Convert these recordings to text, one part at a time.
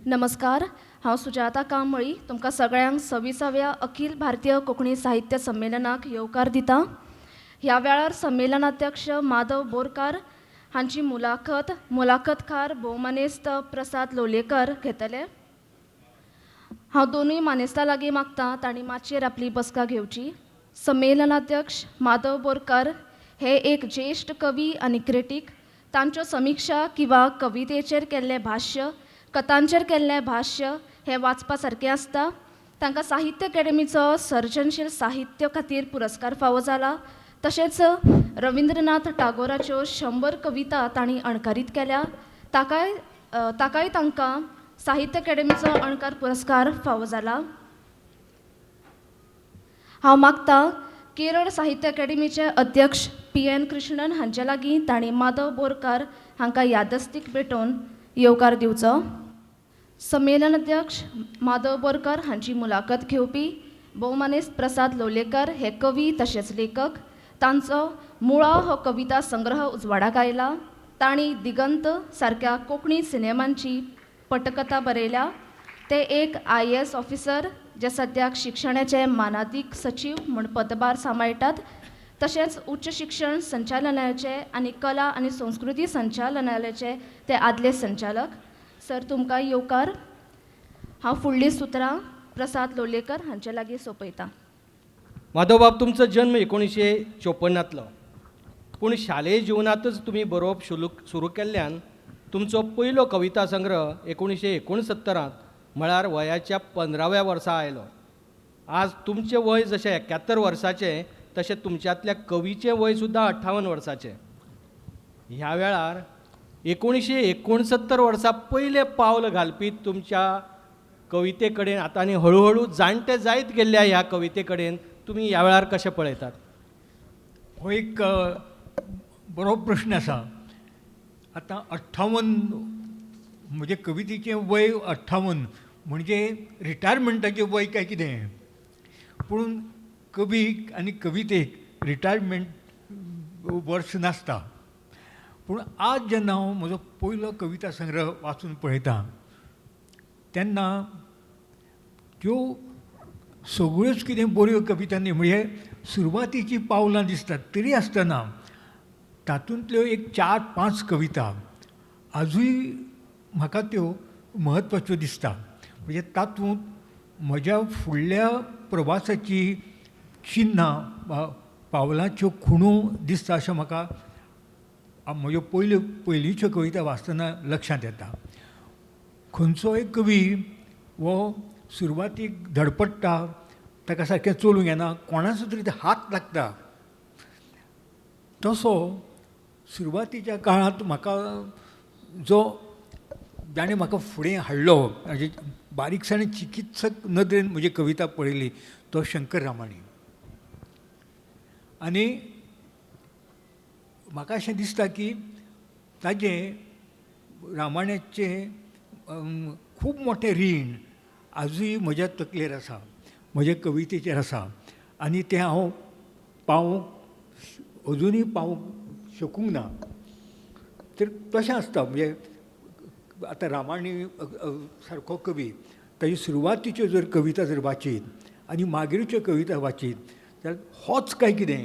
नमस्कार, हांव सुजाता कांबळी तुमकां सगळ्यांक 26व्या अखिल भारतीय कोंकणी साहित्य संमेलनाक येवकार दिता. ह्या वेळार संमेलनाध्यक्ष माधव बोरकार हांची मुलाखत मुलाखतकार भोवमानेस्त प्रसाद लोलयेकर घेतले. हांव दोनूय मानेस्तां लागीं मागता तांणी माचयेर आपली बसका घेवची. संमेलनाध्यक्ष माधव बोरकार हे एक ज्येश्ठ कवी आनी क्रिटीक. तांच्यो समिक्षा किंवा कवितेचेर केल्लें भाश्य, कथांचेर केल्लें भाश्य हें वाचपा सारकें आसता. तांकां साहित्य अकादेमीचो सर्जनशील साहित्य खातीर पुरस्कार फावो जाला. तशेंच रविंद्रनाथ टागोराच्यो 100 कविता तांणी अणकारीत केल्या. ताकाय तांकां साहित्य अकादेमीचो अणकार पुरस्कार फावो जाला. हांव मागता केरळ साहित्य अकादेमीचे अध्यक्ष पी.एन. कृष्णन हांचे लागीं तांणी माधव बोरकार हांकां यादस्तीक भेटोवन येवकार दिवचो. संमेलन अध्यक्ष माधव बोरकार हांची मुलाखत घेवपी भोवमानेस्त प्रसाद लोलयेकर हे कवी तशेंच लेखक. तांचो मुळा हो कविता संग्रह उजवाडाक आयला. तांणी दिगंत सारक्या कोंकणी सिनेमांची पटकथा बरयल्या. ते एक IAS officer जे सद्याक शिक्षणाचे मानादीक सचीव म्हूण पदभार सांबाळटात. तशेंच उच्च शिक्षण संचालनालयाचे आनी कला आनी संस्कृती संचालनालयाचे ते आदले संचालक. सर, तुमकां येवकार. हांव फुडलीं सुत्रां प्रसाद लोलयेकर हांचे लागीं सोंपयतां. माधवबाब, तुमचो जन्म 1954तलो, पूण शालेय जिवनांतच तुमी बरोवप सुरू केल्ल्यान तुमचो पयलो कविता संग्रह 1969त म्हळ्यार वयाच्या 15व्या वर्सा आयलो. आज तुमचें वय जशें 71 वर्साचें तशें तुमच्यांतल्या कवीचें वय सुद्दां 58 वर्साचें. ह्या वेळार 1969 वर्सा पयलें पावल घालपी तुमच्या कविते कडेन आतां आनी हळुहळू जाणटे जायत गेल्ल्या ह्या कविते कडेन तुमी ह्या वेळार कशें पळयतात? हो एक बरो प्रश्न आसा. आतां 58 म्हजे कवितेचें वय 58 म्हणजे रिटायरमेंटाचें वय काय कितें, पूण कवीक आनी कवितेक रिटायरमेंट वर्स नासता. पूण आज जेन्ना हांव म्हजो पयलो कविता संग्रह वाचून पळयतां तेन्ना त्यो सगळ्योच कितें बऱ्यो कविता न्ही, म्हणजे सुरवातीचीं पावलां दिसतात. तरी आसतना तातूंतल्यो एक 4-5 कविता आजूय म्हाका त्यो म्हत्वाच्यो दिसता. म्हणजे तातूंत म्हज्या फुडल्या प्रवासाची चिन्नां वा पावलांच्यो खुणो दिसता अशें म्हाका म्हज्यो पयलींच्यो कविता वाचतना लक्षांत येता. खंयचोय कवी हो सुरवातीक धडपडटा, ताका सारकें चलूंक येना, कोणाचो तरी हात लागता. तसो सुरवातीच्या काळांत म्हाका जो जाणें म्हाका फुडें हाडलो, म्हणजे बारीकसाणें चिकित्सक नदरेन म्हजी कविता पळयली, तो शंकर रामाणी. आनी म्हाका अशें दिसता की ताजें रामाण्याचें खूब मोठें रीण आजूय म्हज्या तकलेर आसा, म्हजे कवितेचेर आसा, आनी तें हांव पावूंक अजुनूय पावूंक शकूंक ना. तर तशें आसता. म्हणजे आतां रामाणी सारको कवी, ताजी सुरवातीच्यो जर कविता जर वाचीत आनी मागीरच्यो कविता वाचीत जाल्यार होच काय कितें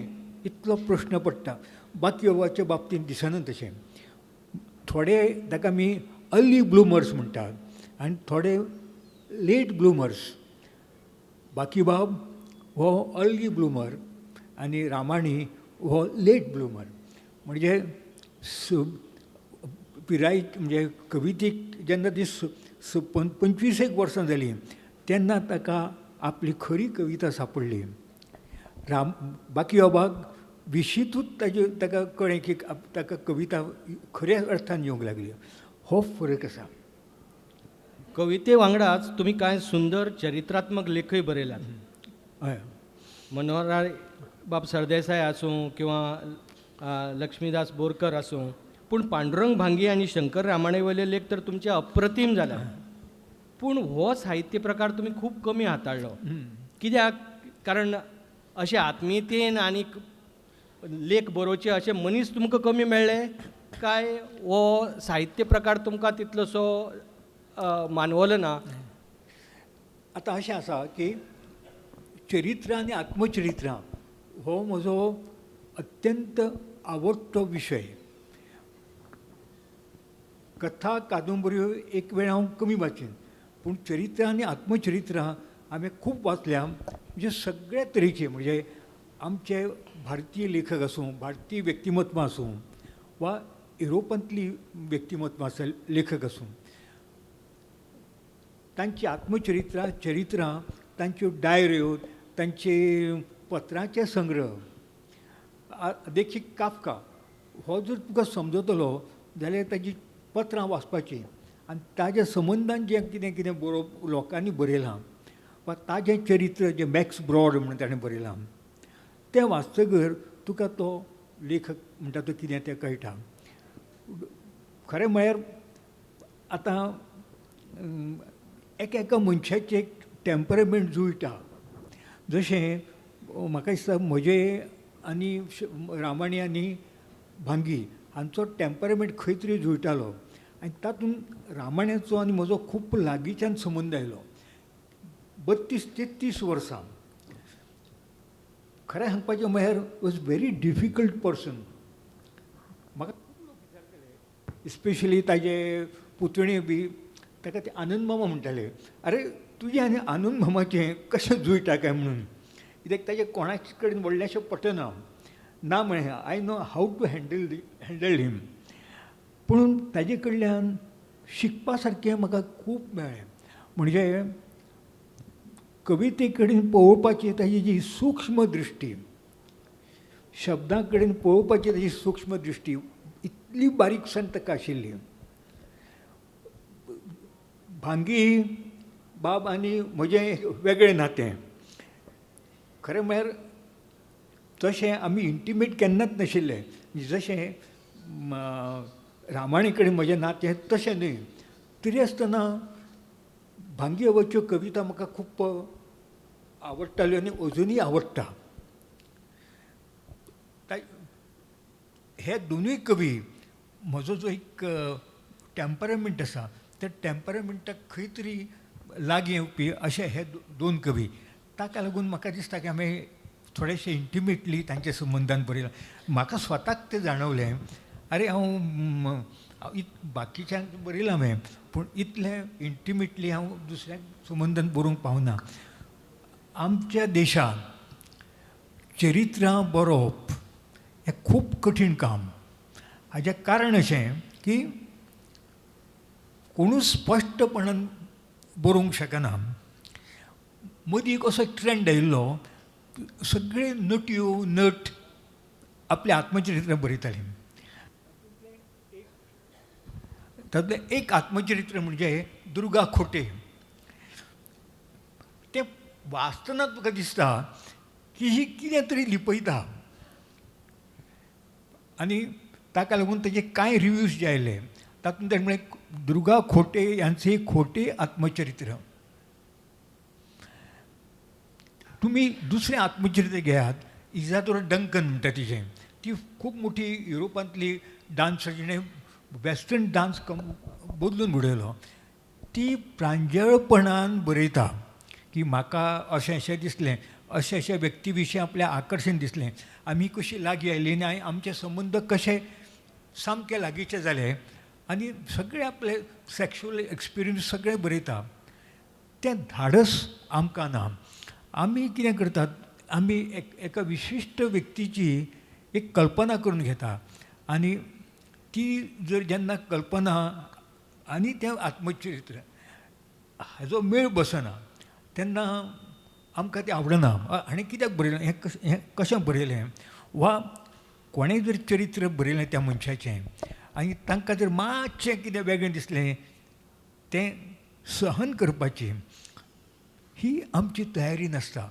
इतलो प्रश्न पडटा. बाकीबाबाच्या बाबतींत दिसना तशें. थोडे ताका आमी अर्ली ब्लुमर्स म्हणटात आनी थोडे लेट ब्लुमर्स. बाकीबाब हो अर्ली ब्लुमर आनी रामाणी हो लेट ब्लुमर. म्हणजे पिराय म्हणजे कवितेक जेन्ना ती 25 वर्सां जालीं तेन्ना ताका आपली खरी कविता सांपडली. बाकीबाबाक 20तूच ताजे ताका कळ्ळें की ताका कविता खऱ्या अर्थान येवंक लागली. हो फरक आसा. कविते वांगडाच तुमी कांय सुंदर चरित्रात्मक लेखूय बरयल्यात. हय. मनोहरराय बाब सरदेसाय आसूं किंवा लक्ष्मीदास बोरकर आसूं, पूण पांडुरंग भांगी आनी शंकर रामाणे वयले लेख तर तुमचे अप्रतीम जाल्यात. पूण हो साहित्य प्रकार तुमी खूब कमी हाताळ्ळो. कित्याक? कारण अशें आत्मीयतेन आनी लेख बरोवचे अशे मनीस तुमकां कमी मेळ्ळे काय हो साहित्य प्रकार तुमकां तितलोसो मानवलो ना? आतां अशें आसा की चरित्रां आनी आत्मचरित्रां हो म्हजो अत्यंत आवडटो विशय. कथा कादंबऱ्यो एक वेळ हांव कमी वाचीन, पूण चरित्रां आनी आत्मचरित्रां हांवें खूब वाचल्या. म्हणजे सगळ्या तरेचे, म्हणजे आमचे भारतीय लेखक आसूं, भारतीय व्यक्तिमत्वां आसूं वा युरोपांतली व्यक्तिमत्वां आसा, लेखक आसूं, तांची आत्मचरित्रां, चरित्रां, तांच्यो डायऱ्यो, तांचे पत्रांचे संग्रह. देखीक काफका हो जर तुका समजतलो जाल्यार ताजी पत्रां वाचपाचीं आनी ताज्या संबंदान जें कितें कितें बरोवप लोकांनी बरयलां वा ताजें चरित्र जें मॅक्स ब्रॉड म्हणून ताणें बरयलां तें वाचतगर तुका तो लेखक म्हणटा तो कितें तें कळटा. खरें म्हळ्यार आतां एका मनशाचें एक टेम्परमेंट जुळटा. जशें म्हाका दिसता म्हजें आनी रामाणी आनी भांगी हांचो टेम्परमेंट खंय तरी जुळटालो आनी तातूंत रामाण्याचो आनी म्हजो खूब लागींच्यान संबंद आयलो. 32-33 वर्सां. खरें सांगपाचें म्हळ्यार वॉज व्हेरी डिफिकल्ट पर्सन. म्हाका खूब लोक विचारताले, स्पेशली ताजे पुतणे बी, ताका ते आनंद मामा म्हणटाले, अरे तुजें आनी आनंद मामाचें कशें जुळटा काय म्हणून. कित्याक ताजें कोणाच कडेन व्हडलेंशें पटना ना म्हळें. I know how to handle him. पूण ताजे कडल्यान शिकपा सारकें म्हाका खूब मेळ्ळें. म्हणजे कविते कडेन पळोवपाची ताजी जी सूक्ष्म दृश्टी, शब्दां कडेन पळोवपाची ताजी सूक्ष्म दृश्टी इतली बारीकसाण ताका आशिल्ली. भांगी बाब आनी म्हजें वेगळें नातें. खरें म्हळ्यार तशें आमी इंटिमेट केन्नाच नाशिल्ले. जशें रामाणी कडेन म्हजें नातें तशें न्हय, तरी आसतना भांगी बाबाच्यो कविता म्हाका खूब आवडटाल्यो आनी अजुनूय आवडटा. हे दोनूय कवी म्हजो जो एक टेम्परामेंट आसा त्या टेम्परामेंटाक खंय तरी लागीं येवपी अशे हे दोन कवी. ताका लागून म्हाका दिसता की हांवें थोडेशें इंटिमेटली तांच्या संबंदान बरयलां. म्हाका स्वताक तें जाणवलें, अरे हांव बाकीच्यांक बरयलां हांवें, पूण इतलें इंटिमेटली हांव दुसऱ्या संबंदान बरोवंक पावना. आमच्या देशांत चरित्रां बरोवप हें खूब कठीण काम. हाजें कारण अशें की कोणूच स्पश्टपणान बरोवंक शकना. मदीं एक असो ट्रेंड आयिल्लो, सगळे नटयो नट आपलें आत्मचरित्र बरयताले. तातूंतलें एक आत्मचरित्र म्हणजे दुर्गा खोटे. तें वाचतना तुका दिसता की ही कितें तरी लिपयता आनी ताका लागून ताजे कांय रिव्यूज जे आयले तातूंत ताणें म्हळें दुर्गा खोटे यांचे खोटे आत्मचरित्र. तुमी दुसरें आत्मचरित्र घेयात, इजादोर डंकन म्हणटा तिजें, ती खूब मोठी युरोपांतली डान्सर जिणें वेस्टर्न डान्स बदलून उडयलो. ती प्रांजळपणान बरयता की म्हाका अशें अशें दिसलें, अशें अशें व्यक्ती विशीं आपलें आकर्शण दिसलें, आमी कशी लागीं आयली आनी आमचे संबंद कशे सामके लागींचे जाले आनी सगळे आपले सॅक्शुअल एक्सपिरियन्स सगळे बरयता. तें धाडस आमकां ना. आमी कितें करतात, आमी एका विशिश्ट व्यक्तीची एक कल्पना करून घेता आनी ती जर जेन्ना कल्पना आनी तें आत्मचरित्र हाजो मेळ बसना तेन्ना आमकां तें आवडना. आनी कित्याक बरयलें हें, हें कशें बरयलें, वा कोणें जर चरित्र बरयलें त्या मनशाचें आनी तांकां जर मातशें कितें वेगळें दिसलें तें सहन करपाची ही आमची तयारी नासता.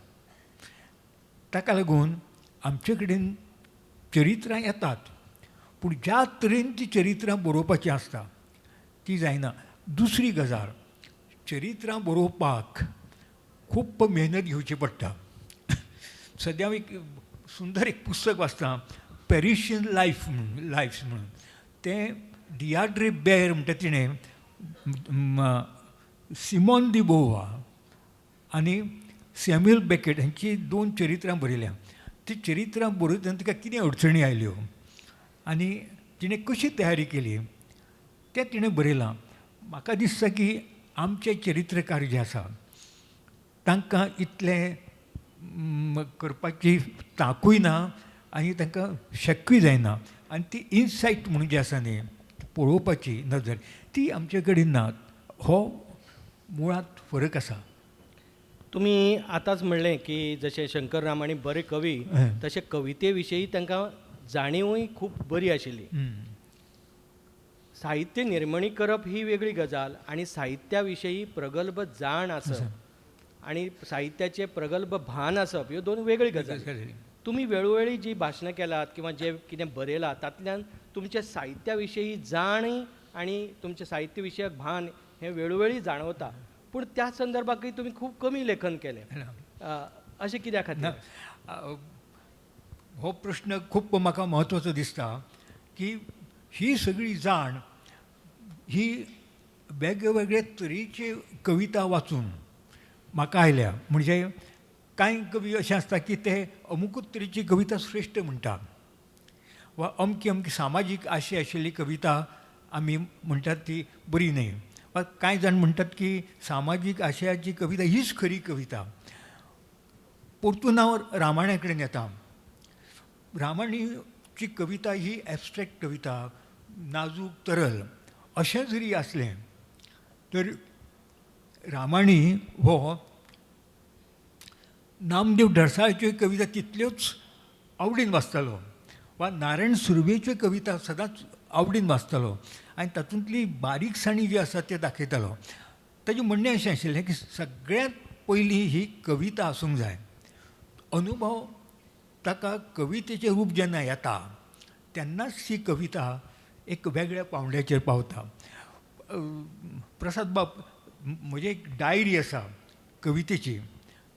ताका लागून आमचे कडेन चरित्रां येतात, पूण ज्या तरेन ती चरित्रां बरोवपाचीं आसता ती जायना. दुसरी गजाल, चरित्रां बरोवपाक खूब मेहनत घेवची पडटा. सद्या हांव एक सुंदर एक पुस्तक वाचतां, पॅरिशियन लायफ म्हणून, लायफ्स म्हणून. तें डियाड्रे बेर म्हणटा तिणें सिमॉन दी बोवा आनी सॅम्युअल बेकेट हांची दोन चरित्रां बरयल्या. ती चरित्रां बरयतना तिका कितें अडचणी आयल्यो आनी तिणें कशी तयारी केली तें तिणें बरयलां. म्हाका दिसता की आमचे चरित्रकार जे आसा तांकां इतलें करपाची तांकूय ना आनी तांकां शक्यूय जायना आनी ती इनसायट म्हणून जी आसा न्ही पळोवपाची नदर ती आमचे कडेन ना. हो मुळांत फरक आसा. तुमी आतांच म्हणलें की जशें शंकर रामाणी बरे कवी तशें कविते विशयी तांकां जाणीवूय खूब बरी आशिल्ली. साहित्य निर्मणी करप ही वेगळी गजाल आनी साहित्या विशयी प्रगल्भ जाण आसप आनी साहित्याचें प्रगल्भ भान आसप ह्यो दोन वेगळी गजाली. तुमी वेळोवेळी जी भाशणां केलात किंवा जें कितें बरयलां तातूंतल्यान तुमच्या साहित्या विशयी जाण आनी तुमचें साहित्य विशयक भान हें वेळोवेळी जाणवता. पूण त्या संदर्भाकय तुमी खूब कमी लेखन केलें, अशें कित्या खातीर? हो प्रश्न खूब म्हाका म्हत्वाचो दिसता की ही सगळी जाण ही वेगळे वेगळे तरेची कविता वाचून म्हाका आयल्या. म्हणजे कांय कवी अशें आसता की ते अमुकूच तरेची कविता श्रेश्ठ म्हणटा वा अमकी अमकी सामाजीक आशय आशिल्ली कविता आमी म्हणटात ती बरी न्हय, वा कांय जाण म्हणटात की सामाजीक आशयाची कविता हीच खरी कविता. परतून हांव रामाण्या कडेन येता. रामाणीची कविता ही एबस्ट्रेक्ट कविता, नाजूक तरल अशें जरी आसलें तर रामाणी हो नामदेव ढसाळच्यो कविता तितल्योच आवडीन वाचतालो वा नारायण सुर्वेच्यो कविता सदांच आवडीन वाचतालो आनी तातूंतली बारीकसाणी जी आसा ते दाखयतालो. ताजें म्हणणें अशें आशिल्लें की सगळ्यांत पयलीं ही कविता आसूंक जाय. अनुभव ताका कवितेचें रूप जेन्ना येता तेन्नाच ही कविता एक वेगळ्या पावंड्याचेर पावता. प्रसाद बाब, म्हजी एक डायरी आसा कवितेची,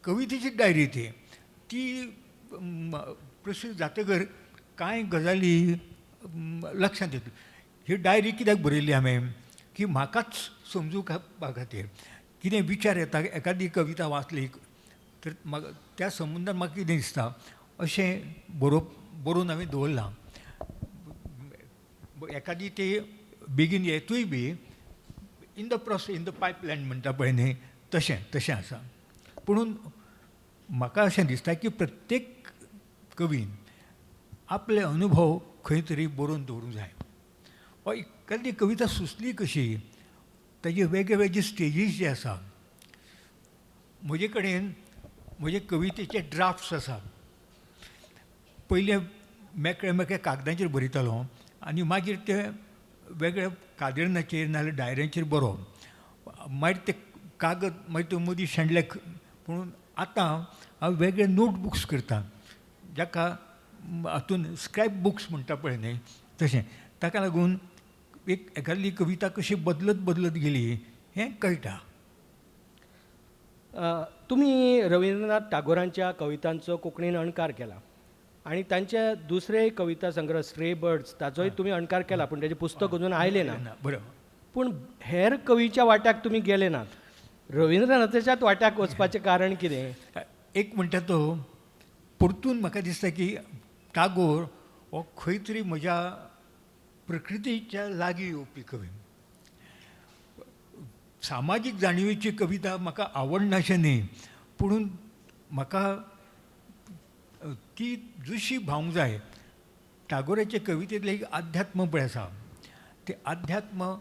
कवितेची डायरी ती ती प्रसिद्ध जातकर कांय गजाली लक्षांत येतल्यो. ही डायरी कित्याक बरयली हांवें की म्हाकाच समजूपा खातीर कितें विचार येता, एकादी कविता वाचली तर म्हाका त्या संबंदान म्हाका कितें दिसता अशें बरोवन हांवें दवरलां. एकादी ती बेगीन येतूय बी in the process, in the pipeline म्हणटा पळय न्ही, तशें तशें आसा. पुणून म्हाका अशें दिसता की प्रत्येक कवीन आपले अनुभव खंय तरी बरोवन दवरूंक जाय. वा एकादी कविता सुचली कशी ताजे वेगळे वेगळे स्टेजीस जे आसा. म्हजे कडेन म्हजे कवितेचे ड्राफ्ट्स आसा. पयलें मेकळे मेकळे कागदांचेर बरयतालो आनी मागीर ते वेगळ्या कादेर्नाचेर नाजाल्यार डायऱ्यांचेर बरोवप. मागीर ते कागद मागीर ते मदीं शेणले. पूण आतां हांव वेगळे नोटबुक्स करता, जाका हातून स्क्रॅप बुक्स म्हणटा पळय न्ही तशें. ताका लागून एक एकादी कविता कशी बदलत बदलत गेली हें कळटा. तुमी रविंद्रनाथ टागोरांच्या कवितांचो कोंकणीन अणकार केला आनी तांचे दुसरे कविता संग्रह स्ट्रे बर्ड्स ताचोय तुमी अणकार केला, पूण ताचें पुस्तक अजून आयलें ना. बरोबर. पूण हेर कवीच्या वाट्याक तुमी गेले नात, रविंद्रनाथाच्याच वाट्याक वचपाचें कारण कितें? एक म्हणटा तो परतून म्हाका दिसता की टागोर हो खंय तरी म्हज्या प्रकृतीच्या लागीं येवपी कवी. सामाजीक जाणिवेची कविता म्हाका आवडना अशें न्ही, पुणून म्हाका ती जशी भावूंक जाय. टागोराचे कवितेंतलें एक अध्यात्म पळय आसा, तें अध्यात्म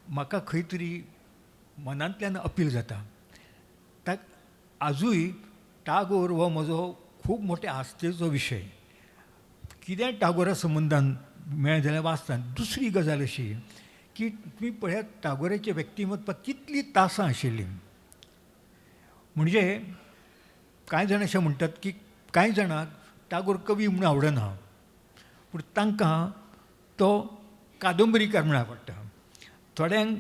म्हाका खंय तरी मनांतल्यान अपील जाता. ताका आजूय टागोर हो म्हजो खूब मोठे आस्थेचो विशय. कितेंय टागोरा संबंदान मेळ्ळें जाल्यार वाचता. दुसरी गजाल अशी की तुमी पळयात टागोराचें व्यक्तिमत्व कितलीं तासां आशिल्लीं. म्हणजे कांय जाण अशें म्हणटात की कांय जाणांक टागोर कवी म्हूण आवडना, पूण तांकां तो कादंबरीकार म्हूण आवडटा. थोड्यांक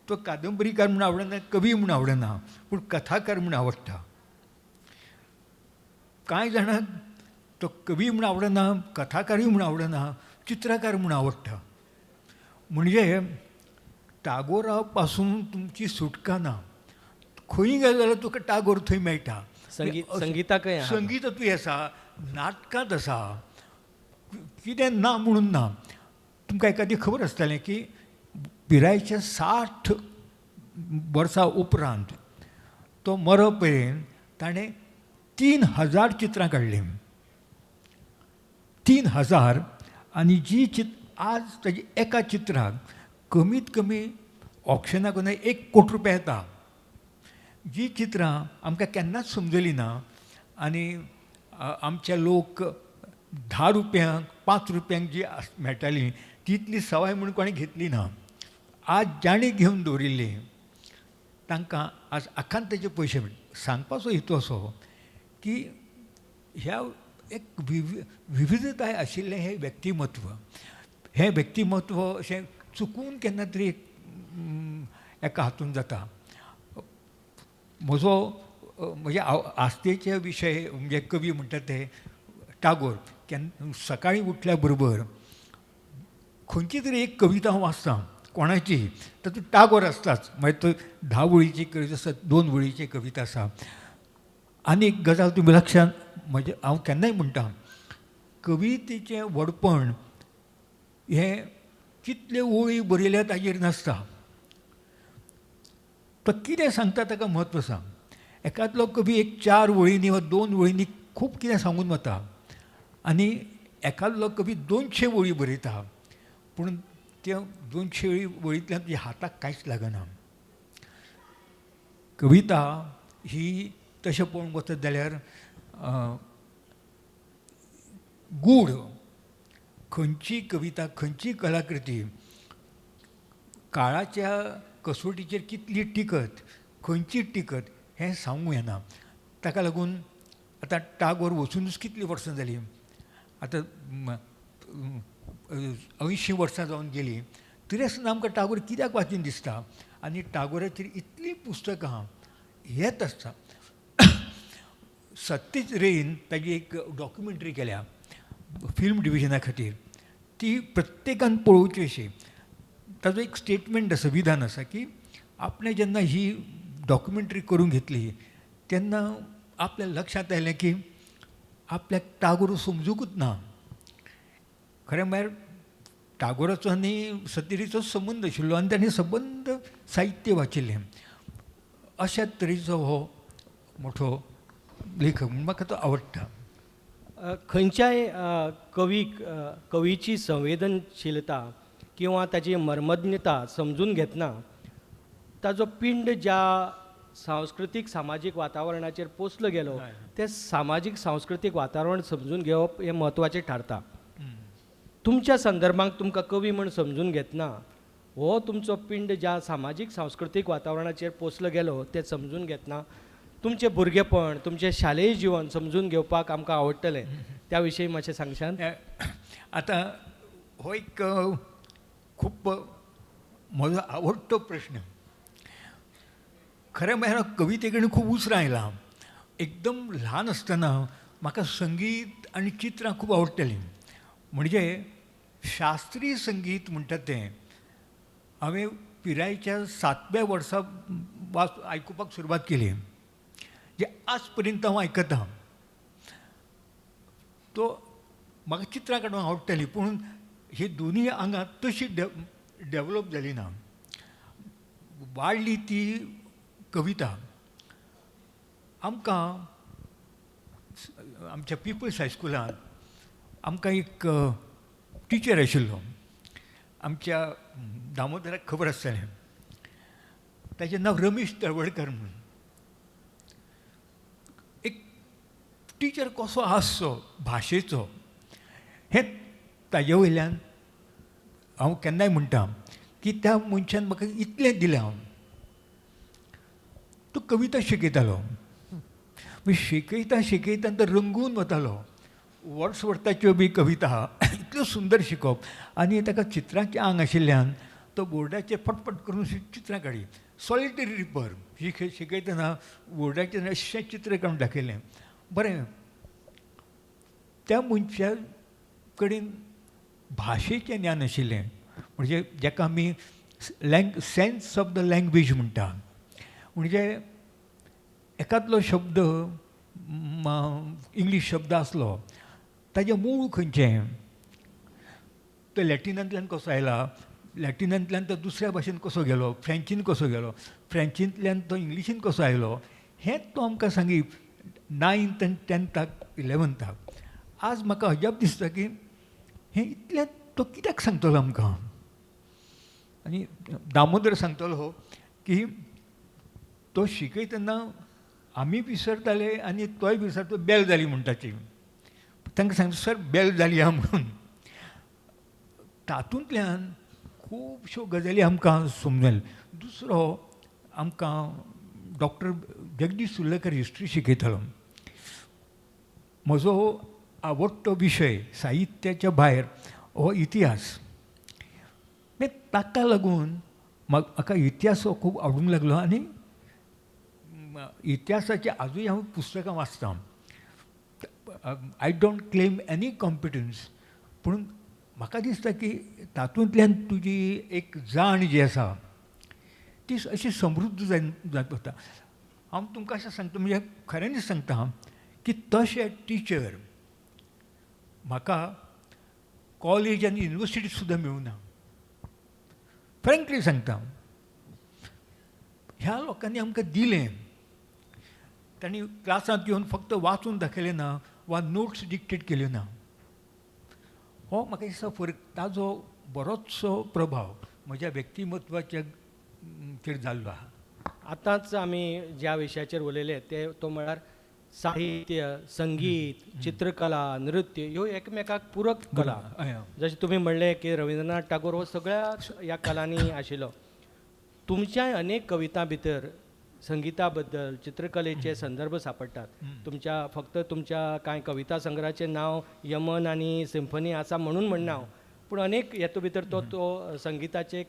तो कादंबरीकार म्हूण आवडना, कवी म्हूण आवडना, पूण कथाकार म्हूण आवडटा. कांय जाणांक तो कवी म्हूण आवडना, कथाकारूय म्हूण आवडना, चित्रकार म्हूण आवडटा. म्हणजे टागोरा पासून तुमची सुटका ना. खंय गेले जाल्यार तुका टागोर थंय मेळटा. संगीताकय संगीतांतूय आसा, नाटकांत आसा, कितें ना म्हणून ना. तुमकां एकादी खबर आसतलें की पिरायेच्या 60 वर्सां उपरांत तो मरप मेरेन ताणें 3000 चित्रां काडलीं. 3000. आनी जी आज ताजी एका चित्राक कमीत कमी ऑक्शनाक 1 कोटी रुपया येता. जी चित्रां आमकां केन्नाच समजली ना आनी आमचे लोक 10 रुपयांक 5 रुपयांक जी मेळटाली तितली सवाय म्हूण कोणें घेतली ना. आज जाणीं घेवन दवरिल्ली तांकां आज आखान ताचे पयशे मेळटा. सांगपाचो हेतू असो की ह्या एक विविधताय आशिल्लें हें व्यक्तिमत्व, हें व्यक्तिमत्व अशें चुकून केन्ना तरी एका हातून जाता. म्हजो म्हजे आस्थेचे विशय म्हणजे कवी म्हणटा ते टागोर. केन्ना सकाळीं उठल्या बरोबर खंयची तरी एक कविता हांव वाचतां कोणाची, तातूंत टागोर आसताच. मागीर तो 10 वळीची कविता आसा, 2 वळीची कविता आसा. आनी एक गजाल तुमी लक्षांत, म्हणजे हांव केन्नाय म्हणटा, कवितेचें व्हडपण हें कितल्यो ओळी बरयल्या ताजेर नासता, तो कितें सांगता ताका म्हत्व आसा. एकादलो कवी एक 4 वळींनी वा 2 वळींनी खूब कितें सांगून वता आनी एकादलो कवी 200 वळी बरयता, पूण त्या 200 वळींतल्यान तुज्या हाताक कांयच लागना. कविता ही तशें पळोवंक वचत जाल्यार गूढ. खंयची कविता, खंयची कलाकृती काळाच्या कसवटीचेर कितली टिकत, खंयची टिकत हें सांगूं येना. ताका लागून आतां टागोर वचुनूच कितलीं वर्सां जालीं, आतां 80 वर्सां जावन गेलीं, तरी आसतना आमकां टागोर कित्याक वाचीन दिसता. आनी टागोराचेर इतलीं पुस्तकां येत आसता. सत्यजीत रेन ताजी एक डॉक्युमेंटरी केल्या फिल्म डिविजना खातीर, ती प्रत्येकान पळोवची अशी. ताजो एक स्टेटमेंट आसा, विधान आसा की आपणें जेन्ना ही डॉक्युमेंटरी करून घेतली तेन्ना आपल्या लक्षांत आयलें की आपल्याक टागोर समजुकूच ना. खरें म्हळ्यार टागोराचो आनी सत्यजीचो संबंद आशिल्लो आनी ताणें संबंद साहित्य वाचिल्लें. अशा तरेचो हो मोठो लेखक म्हूण म्हाका तो आवडटा. खंयच्याय कवीक कवीची संवेदनशीलता किंवा ताची मर्मज्ञता समजून घेतना ताजो पिंड ज्या सांस्कृतीक सामाजीक वातावरणाचेर पोसलो गेलो तें सामाजीक सांस्कृतीक वातावरण समजून घेवप हें म्हत्वाचें थारता. तुमच्या संदर्भांत तुमकां कवी म्हूण समजून घेतना हो तुमचो पिंड ज्या सामाजीक सांस्कृतीक वातावरणाचेर पोसलो गेलो तें समजून घेतना तुमचें भुरगेपण, तुमचें शालेय जिवन समजून घेवपाक आमकां आवडटलें, त्या विशयी मातशें सांगशात? आतां हो एक खूब म्हजो आवडटो प्रश्न. खरें म्हळ्यार कविते कडेन खूब उसरां आयला. एकदम ल्हान आसतना म्हाका संगीत आनी चित्रां खूब आवडटालीं. म्हणजे शास्त्रीय संगीत म्हणटा तें हांवें पिरायेच्या 7व्या वर्सा आयकुपाक सुरवात केली, जे आज पर्यंत हांव आयकतां. तो म्हाका चित्रां काडूंक आवडटालीं, पूण ही दोनूय आंगां तशी डेवलप जाली ना. वाडली ती कविता. आमकां आमच्या पिपल्स हायस्कुलांत आमकां एक टिचर आशिल्लो, आमच्या दामोदराक खबर आसतलें, ताचें नांव रमेश तळवडकर म्हणून. एक टिचर कसो आसचो भाशेचो हें ताजे वयल्यान हांव केन्नाय म्हणटा की त्या मनशान म्हाका इतलें दिलें. हांव तो कविता शिकयतालो, शिकयता शिकयता तो रंगून वतालो. वर्ड्सवर्थाच्यो बी कविता इतल्यो सुंदर शिकोवप आनी ताका चित्रांचें आंग आशिल्ल्यान तो बोर्डाचेर फटफट करून चित्रां काडी. सॉलिटरी रिपर ही शिकयतना बोर्डाचेर अशें चित्र काडून दाखयलें. बरें, त्या मनशा कडेन भाशेचें ज्ञान आशिल्लें, म्हणजे जाका आमी सेन्स ऑफ the language म्हणटा. म्हणजे एकादलो शब्द इंग्लीश शब्द आसलो ताजें मूळ खंयचें, तो लॅटिनांतल्यान कसो आयला, लॅटिनांतल्यान तो दुसऱ्या भाशेन कसो गेलो, फ्रेंचीन कसो गेलो, फ्रेंचींतल्यान तो इंग्लिशीन कसो आयलो, हें तो आमकां सांगी 9th आनी 10th 11th. आज म्हाका अजाप दिसता की हें इतलें तो कित्याक सांगतलो आमकां. आनी दामोदर सांगतलो की तो शिकयतना आमी विसरताले आनी तोय विसरतो, बेल जाली म्हणटाची, तांकां सांगता सर बेल जाली आहा म्हणून. तातूंतल्यान खुबश्यो गजाली आमकां समजल. दुसरो आमकां डॉक्टर जगदीश सुर्लेकर हिस्ट्री शिकयतालो. म्हजो आवडटो विशय साहित्याच्या भायर हो इतिहास. ताका लागून म्हाका इतिहास हो खूब आवडूंक लागलो आनी इतिहासाची आजूय हांव पुस्तकां वाचतां. I don't claim any competence, पूण म्हाका दिसता की तातूंतल्यान तुजी एक जाण जी आसा ती अशी समृद्ध जायत वता. हांव तुमकां अशें सांगता, म्हणजे खऱ्यांनीच सांगता की तशे टिचर म्हाका कॉलेज आनी युनिवर्सिटी सुद्दां मेळूना. फ्रेंकली सांगता, ह्या लोकांनी आमकां दिलें, तांणी क्लासांत येवन फक्त वाचून दाखयलें ना वा नोट्स डिक्टेट केल्यो ना. हो म्हाका दिसता फरक, ताजो बरोचसो प्रभाव म्हज्या व्यक्तिमत्वाच्या चेर जाल्लो आहा. आतांच आमी ज्या विशयाचेर उलयले ते तो म्हळ्यार साहित्य, संगीत, चित्रकला, नृत्य ह्यो एकमेकाक पूरक कला. जशें तुमी म्हणलें की रविंद्रनाथ टागोर हो सगळ्या ह्या कलांनी आशिल्लो. तुमच्या अनेक कवितां भितर संगिता बद्दल, चित्रकलेचे संदर्भ सांपडटात. तुमच्या फक्त तुमच्या कांय कविता संग्रहाचें नांव यमन आनी सिम्फनी आसा म्हणून म्हणना हांव, पूण अनेक हेतू भितर तो तो संगिताचे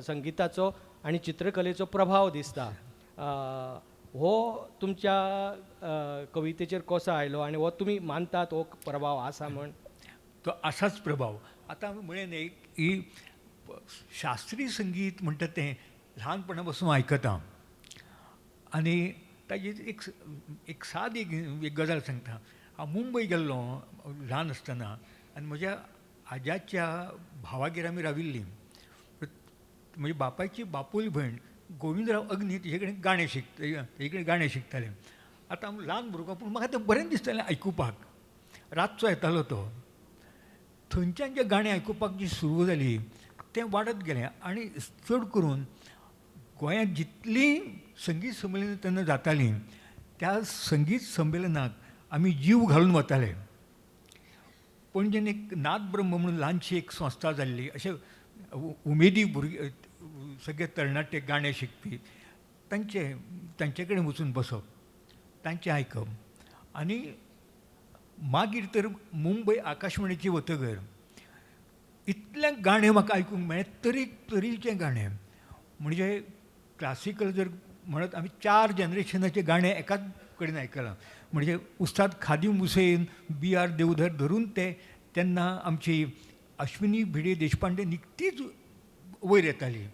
संगिताचो आनी चित्रकलेचो प्रभाव दिसता. हो तुमच्या कवितेचेर कसो आयलो आनी हो तुमी मानतात हो प्रभाव आसा म्हण? तो आसाच प्रभाव. आतां आमी म्हळें न्ही ही शास्त्रीय संगीत म्हणटा तें ल्हानपणा पासून आयकता आनी ताजी एक एक सादी एक गजाल सांगता. हांव मुंबय गेल्लो ल्हान आसतना आनी म्हज्या आज्याच्या भावागेर आमी राविल्लीं. म्हज्या बापायची बापूल भयण गोविंदराव अग्नी तिजे कडेन गाणें तेजे कडेन गाणें शिकतालें. आतां हांव ल्हान भुरगो पूण म्हाका तें बरें दिसतालें आयकुपाक. रातचो येतालो तो, थंयच्यान जें गाणें आयकुपाक जी सुरू जाली तें वाडत गेलें. आनी चड करून गोंयांत जितलीं संगीत संमेलनां तेन्ना जातालीं त्या संगीत संमेलनाक आमी जीव घालून वताले. पणजेन एक नादब्रह्म म्हणून ल्हानशी एक संस्था जाल्ली, अशें उमेदी भुरगे सगळे तरणाटे गाणें शिकपी तांचे कडेन वचून बसप, तांचें आयकप. आनी मागीर तर मुंबय आकाशवाणीची वतगर इतलें गाणें म्हाका आयकूंक मेळ्ळें, तरेतरेचें गाणें. म्हणजे क्लासिकल जर म्हणत आमी 4 जनरेशनाचें गाणें एकाच कडेन आयकलां. म्हणजे उस्ताद खादीम हुसेन, बी.आर. देवधर धरून ते तेन्ना आमची अश्विनी भिडे देशपांडे निकतीच वयर येताली.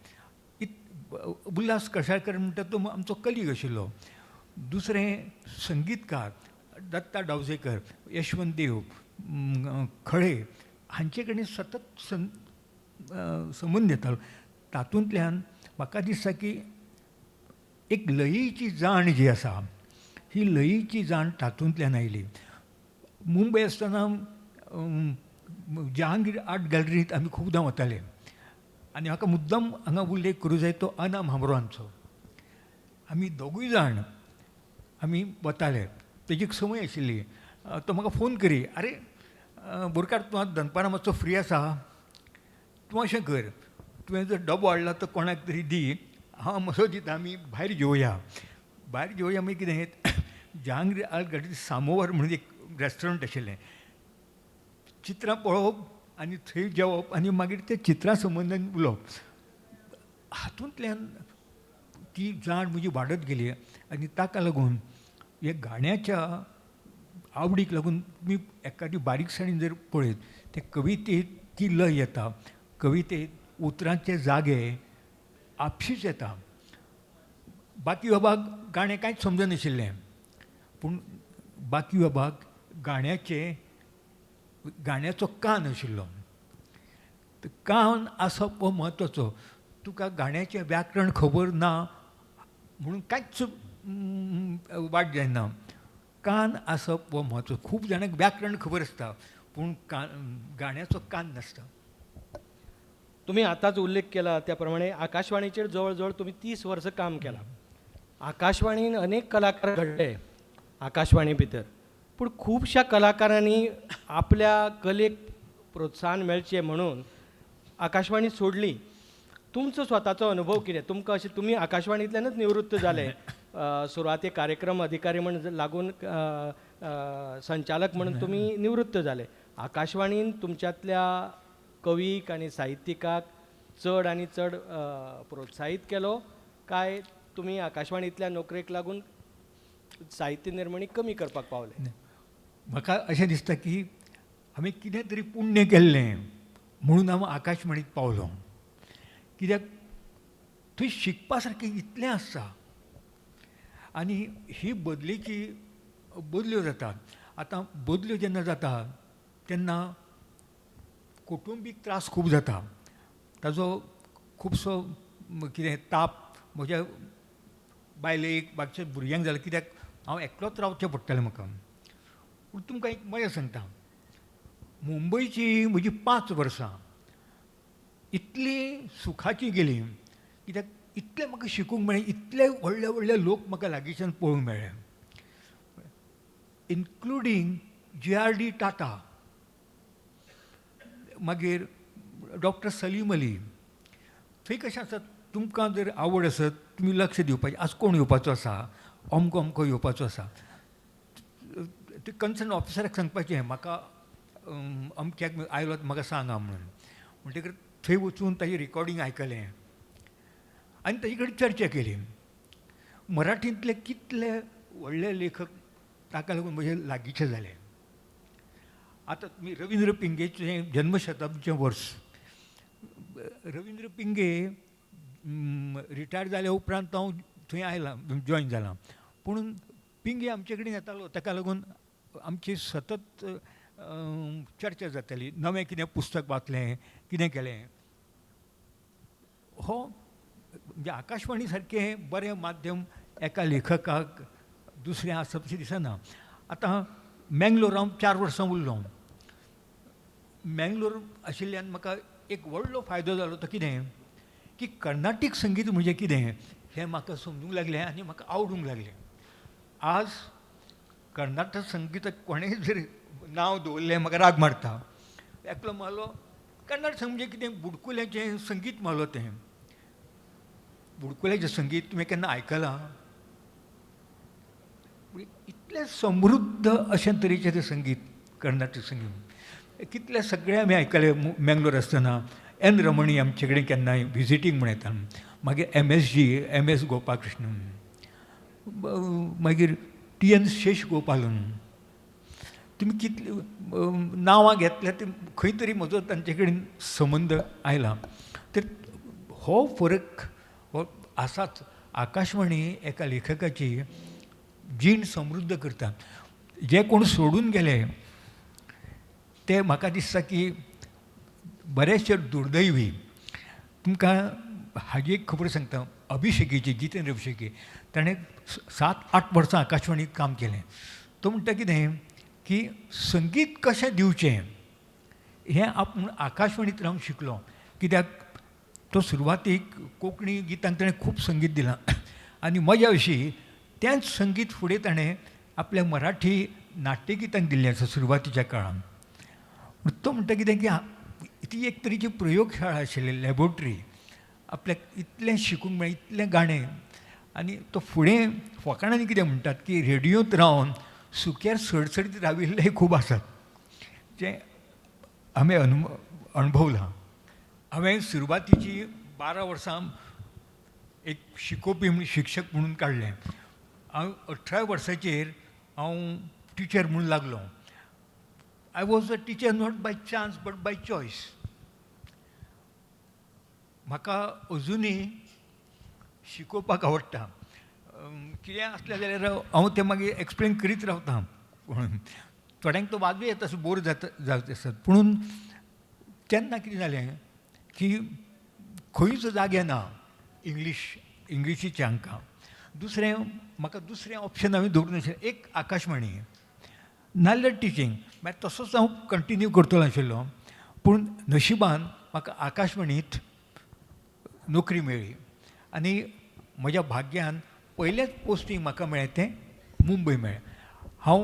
उल्हास कशाळकर म्हणटा तो आमचो कलीग आशिल्लो. दुसरें संगीतकार दत्ता डावजेकर, यशवंत देव खळे हांचे कडेन सतत संबंद येतालो. तातूंतल्यान म्हाका दिसता की एक लयीची जाण जी आसा ही लयीची जाण तातूंतल्यान आयली. मुंबय आसतना जहांगीर आर्ट गॅलरींत आमी खुबदां वताले आनी म्हाका मुद्दम हांगा उल्लेख करूं जाय तो अना म्हांबरो हांचो. आमी दोगूय जाण आमी वताले. तेजी एक संवय आशिल्ली, तो म्हाका फोन करी, आरे बोरकार तूं आतां दनपारां मातसो फ्री आसा, तूं अशें कर, तुवें जर डबो हाडला तो कोणाक तरी दी, हांव म्हजो दिता, आमी भायर जेवया. भायर जेवया मागीर कितें, जहांगीर आर्ट गॅलरी सामोवर म्हणून एक रेस्टॉरंट आशिल्लें. चित्रां पळोवप आनी थंय जेवप आनी मागीर ते चित्रां संबंदान उलोवप. हातूंतल्यान ती जाण म्हजी वाडत गेली आनी ताका लागून ह्या गाण्याच्या आवडीक लागून तुमी एकादी बारीकसाणेन जर पळयत ते कवितेंत ती लय येता. कवितेंत उतरांचे जागे आपशींच येता. बाकीबाबाक गाणें कांयच समजनाशिल्लें, पूण बाकीबाबाक गाण्याचें गाण्याचो कान आशिल्लो. कान आसप हो म्हत्वाचो. तुका गाण्याचें व्याकरण खबर ना म्हणून कांयच वाट जायना. कान आसप हो म्हत्वाचो. खूब जाणांक व्याकरण खबर आसता पूण कान गाण्याचो कान नासता. तुमी आतांच उल्लेख केला त्या प्रमाणे आकाशवाणीचेर जवळ जवळ तुमी 30 वर्सां काम केलां. आकाशवाणीन अनेक कलाकार घडले आकाशवाणी भितर, पूण खुबश्या कलाकारांनी आपल्या कलेक प्रोत्साहन मेळचें म्हणून आकाशवाणी सोडली. तुमचो स्वताचो अनुभव कितें? तुमकां अशें तुमी आकाशवाणींतल्यानच निवृत्त जाले, सुरवातेक कार्यक्रम अधिकारी म्हण लागून संचालक म्हणून तुमी निवृत्त जाले. आकाशवाणीन तुमच्यांतल्या कवीक आनी साहित्यिकाक चड आनी चड प्रोत्साहीत केलो काय तुमी आकाशवाणींतल्या नोकरेक लागून साहित्य निर्मणी कमी करपाक पावले? म्हाका अशें दिसता की आमी कितें तरी पुण्य केल्लें म्हणून हांव आकाशवाणीत पावलो. कित्याक थंय शिकपा सारकें इतलें आसा आनी ही बदलेची बदल्यो जातात. आतां बदल्यो जेन्ना जाता तेन्ना कुटुंबीक त्रास खूब जाता. ताजो खुबसो कितें ताप म्हज्या बायलेक बाकीच्या भुरग्यांक जालो, कित्याक हांव एकलोच रावचें पडटालें म्हाका. पूण तुमकां एक मजा सांगता, मुंबयची म्हजी 5 वर्सां इतलीं सुखाचीं गेलीं, कित्याक इतलें म्हाका शिकूंक मेळ्ळें, इतले व्हडले व्हडले लोक म्हाका लागींच्यान पळोवंक मेळ्ळे, इन्क्लुडींग JRD Tata, मागीर डॉक्टर सलीम अली. थंय कशें आसा, तुमकां जर आवड आसत तुमी लक्ष दिवपाचें, आज कोण येवपाचो आसा, अमको अमको येवपाचो आसा, ते कन्सर्न ऑफिसराक सांगपाचें म्हाका अमक्याक आयलो म्हाका सांगा म्हणून. म्हणटकीर थंय वचून ताजें रिकॉर्डींग आयकलें आनी ताजे कडेन चर्चा केली. मराठींतले कितले व्हडले लेखक ताका लागून म्हजे लागींचे जाले. आतां तुमी रविंद्र पिंगेचें जन्मशताब्दीचें वर्स, रविंद्र पिंगे रिटायर जाल्या उपरांत हांव थंय आयलां, जॉयन जालां. पूण पिंगे आमचे कडेन येतालो, ताका लागून आमची सतत चर्चा जाताली, नवें कितें पुस्तक वाचलें, कितें केलें. हो म्हणजे आकाशवाणी सारकें बरें माध्यम एका लेखकाक दुसरें आसप अशें दिसना. आतां मेंगलोर हांव 4 वर्सां उरलो. मेंगलोर आशिल्ल्यान म्हाका एक व्हडलो फायदो जालो तो कितें की कर्नाटीक संगीत म्हणजे कितें हें म्हाका समजूंक लागलें आनी म्हाका आवडूंक लागलें. आज कर्नाटक संगीताक कोणेंय जर नांव दवरलें म्हाका राग मारता. एकलो मारलो कर्नाटक संगीत म्हणजे कितें, बुडकुल्याचें संगीत मारलो. तें बुडकुल्याचें संगीत तुवें केन्ना आयकलां? इतलें समृद्ध अशें तरेचें तें संगीत कर्नाटक संगीत कितले सगळे आमी आयकले मेंगलोर आसतना. एन रमणी आमचे कडेन केन्नाय विजिटींग म्हण येता, मागीर MS Gopalakrishnan, मागीर TN शेष गोपालन. तुमी कितली नांवां घेतल्या ती खंय तरी म्हजो तांचे कडेन संबंद आयला. तर हो फरक हो आसाच. आकाशवाणी एका लेखकाची जीण समृद्ध करता. जे कोण सोडून गेले ते म्हाका दिसता की बरेचशे दुर्दैवी. तुमकां हाजी एक खबर सांगता, अभिषेकीची, जितेंद्र अभिषेकी, ताणें 7-8 वर्सां आकाशवाणीत काम केलें. तो म्हणटा कितें की संगीत कशें दिवचें हें आपूण आकाशवाणीत रावन शिकलो. कित्याक तो सुरवातीक कोंकणी गितांक ताणें खूब संगीत दिलां आनी मजा अशी तेंच संगीत फुडें ताणें आपल्या मराठी नाट्यगितांक दिल्लें आसा सुरवातीच्या काळान. तो म्हणटा कितें की ती एक तरेची प्रयोगशाळा आशिल्ली, लॅबोरेटरी. आपल्याक इतलें शिकूंक मेळ्ळें, इतलें गाणें. आनी तो फुडें फकाणांनी कितें म्हणटात की रेडियोंत रावन सुक्यार सडसडीत राविल्ले खूब आसात, जें हांवें अणभवलां. हांवें सुरवातीची 12 वर्सां एक शिकोवपी म्हणून, शिक्षक म्हणून काडलें. हांव 18 वर्सांचेर हांव टिचर म्हणून लागलो. I was a teacher not by chance but by choice. म्हाका अजुनूय शिकोवपाक आवडटा. कितें आसलें जाल्यार हांव तें मागीर एक्सप्लेन करीत रावता. थोड्यांक तो वाजूय येता, असो बोर जाता जावचे आसत. पुणून तेन्ना कितें जालें की खंयूच जागे ना इंग्लीश इंग्लिशीचें हांकां. दुसरें म्हाका दुसरें ऑप्शन हांवें दवरूंक नाशिल्लें, एक आकाशवाणी नाल्यार टिचींग. मागीर तसोच हांव कंटिन्यू करतलो आशिल्लो, पूण नशिबान म्हाका आकाशवाणींत नोकरी मेळ्ळी आनी म्हज्या भाग्यान पयलेंच पोस्टींग म्हाका मेळ्ळें तें मुंबय मेळ्ळें. हांव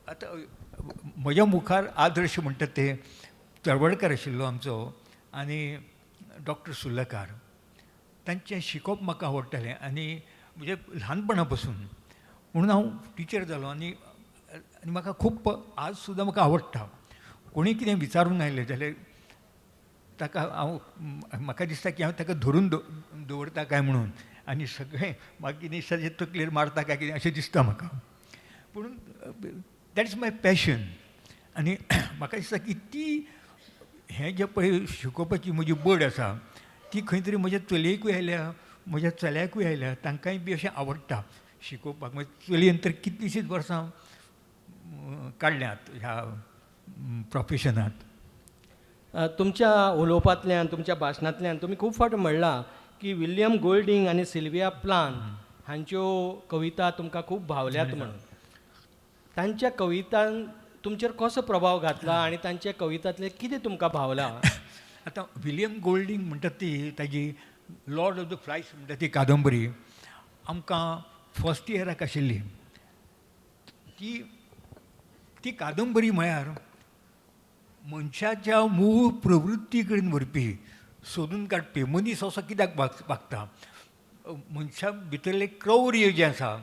आतां म्हज्या मुखार आदर्श म्हणटात ते तळवडकर आशिल्लो आमचो आनी डॉक्टर सुर्लकार. तांचें शिकोवप म्हाका आवडटालें आनी म्हणजे ल्हानपणा पसून, म्हणून हांव टिचर जालो. आनी आनी म्हाका खूब आज सुद्दां म्हाका आवडटा. कोणी कितें विचारूंक आयलें जाल्यार ताका हांव म्हाका दिसता की हांव ताका धरून दवरता काय म्हणून, आनी सगळें म्हाका कितें दिसता तकलेर मारता काय कितें अशें दिसता म्हाका. पूण that is my passion. आनी म्हाका दिसता की ती हें जें पळय शिकोवपाची म्हजी बड आसा ती खंय तरी म्हज्या चलयेकूय आयल्या, म्हज्या चल्याकूय आयल्या, तांकांय बी अशें आवडटा शिकोवपाक. म्हणजे चलयेन तर कितलींशींच वर्सां काडल्यांत ह्या प्रोफेशनांत. तुमच्या उलोवपांतल्यान, तुमच्या भाशणांतल्यान तुमी खूब फावट म्हणलां की विल्यम गोल्डींग आनी सिल्विया प्लान हांच्यो कविता तुमकां खूब भावल्यात म्हणून. तांच्या कवितान तुमचेर कसो प्रभाव घातला आनी तांच्या कवितांतलें कितें तुमकां भावलां? आतां विल्यम गोल्डींग म्हणटात ती ताजी लॉर्ड ऑफ the flies म्हणटा ती कादंबरी आमकां फर्स्ट इयराक आशिल्ली. ती ती कादंबरी म्हळ्यार मनशाच्या मूळ प्रवृत्ती कडेन व्हरपी, सोदून काडपी. मनीस असो कित्याक वागता, मनशा भितरलें क्रौर्य जें आसा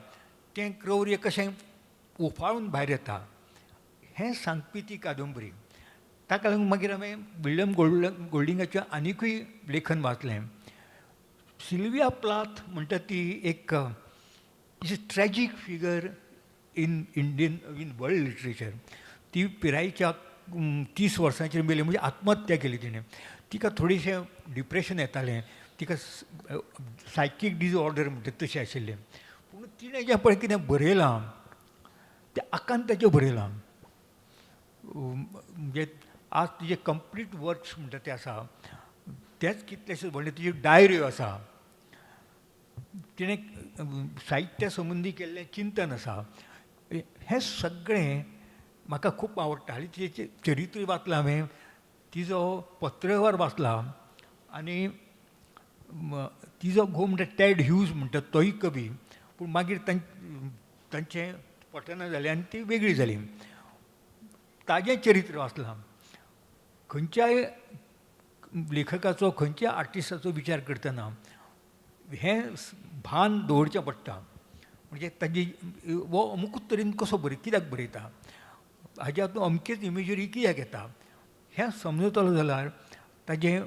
तें क्रौर्य कशें उफाळून भायर येता हें सांगपी ती कादंबरी. ताका लागून मागीर हांवें विल्यम गोल्डिंगाचें आनिकूय लेखन वाचलें. सिल्विया प्लाथ म्हणटा ती एक is a tragic figure in Indian in world literature. ती पिरायेच्या 30 वर्सांचेर मेली, म्हणजे आत्महत्या केली तिणें. तिका थोडेशें डिप्रेशन येतालें, तिका सायकीक डिसऑर्डर म्हणटा तशें आशिल्लें. पूण तिणें जें पळय कितें बरयलां तें आकांताचें बरयलां. म्हणजे आज तिजे कंप्लीट वर्क्स म्हणटा ते आसा तेच कितलेशेच व्हडले तिज्यो डायऱ्यो आसा, तिणें साहित्या संबंदी केल्लें चिंतन आसा, हें सगळें म्हाका खूब आवडटा. हालीं तिजें चरित्र वाचलां हांवें, तिजो पत्रवेव्हार वाचला. आनी तिजो घोव म्हणटा टॅड ह्यूज म्हणटा तोय कवी, पूण मागीर तांचें पटना जालें आनी ती वेगळी जाली. ताजें चरित्र वाचलां. खंयच्याय लेखकाचो, खंयच्याय आर्टिस्टाचो विचार करतना हें भान दवरचें पडटा. म्हणजे ताजी हो अमुकूच तरेन कसो कित्याक बरयता, हाज्या हातूंत अमकेच इमेजरी कित्याक येता हें समजतलो जाल्यार ताजें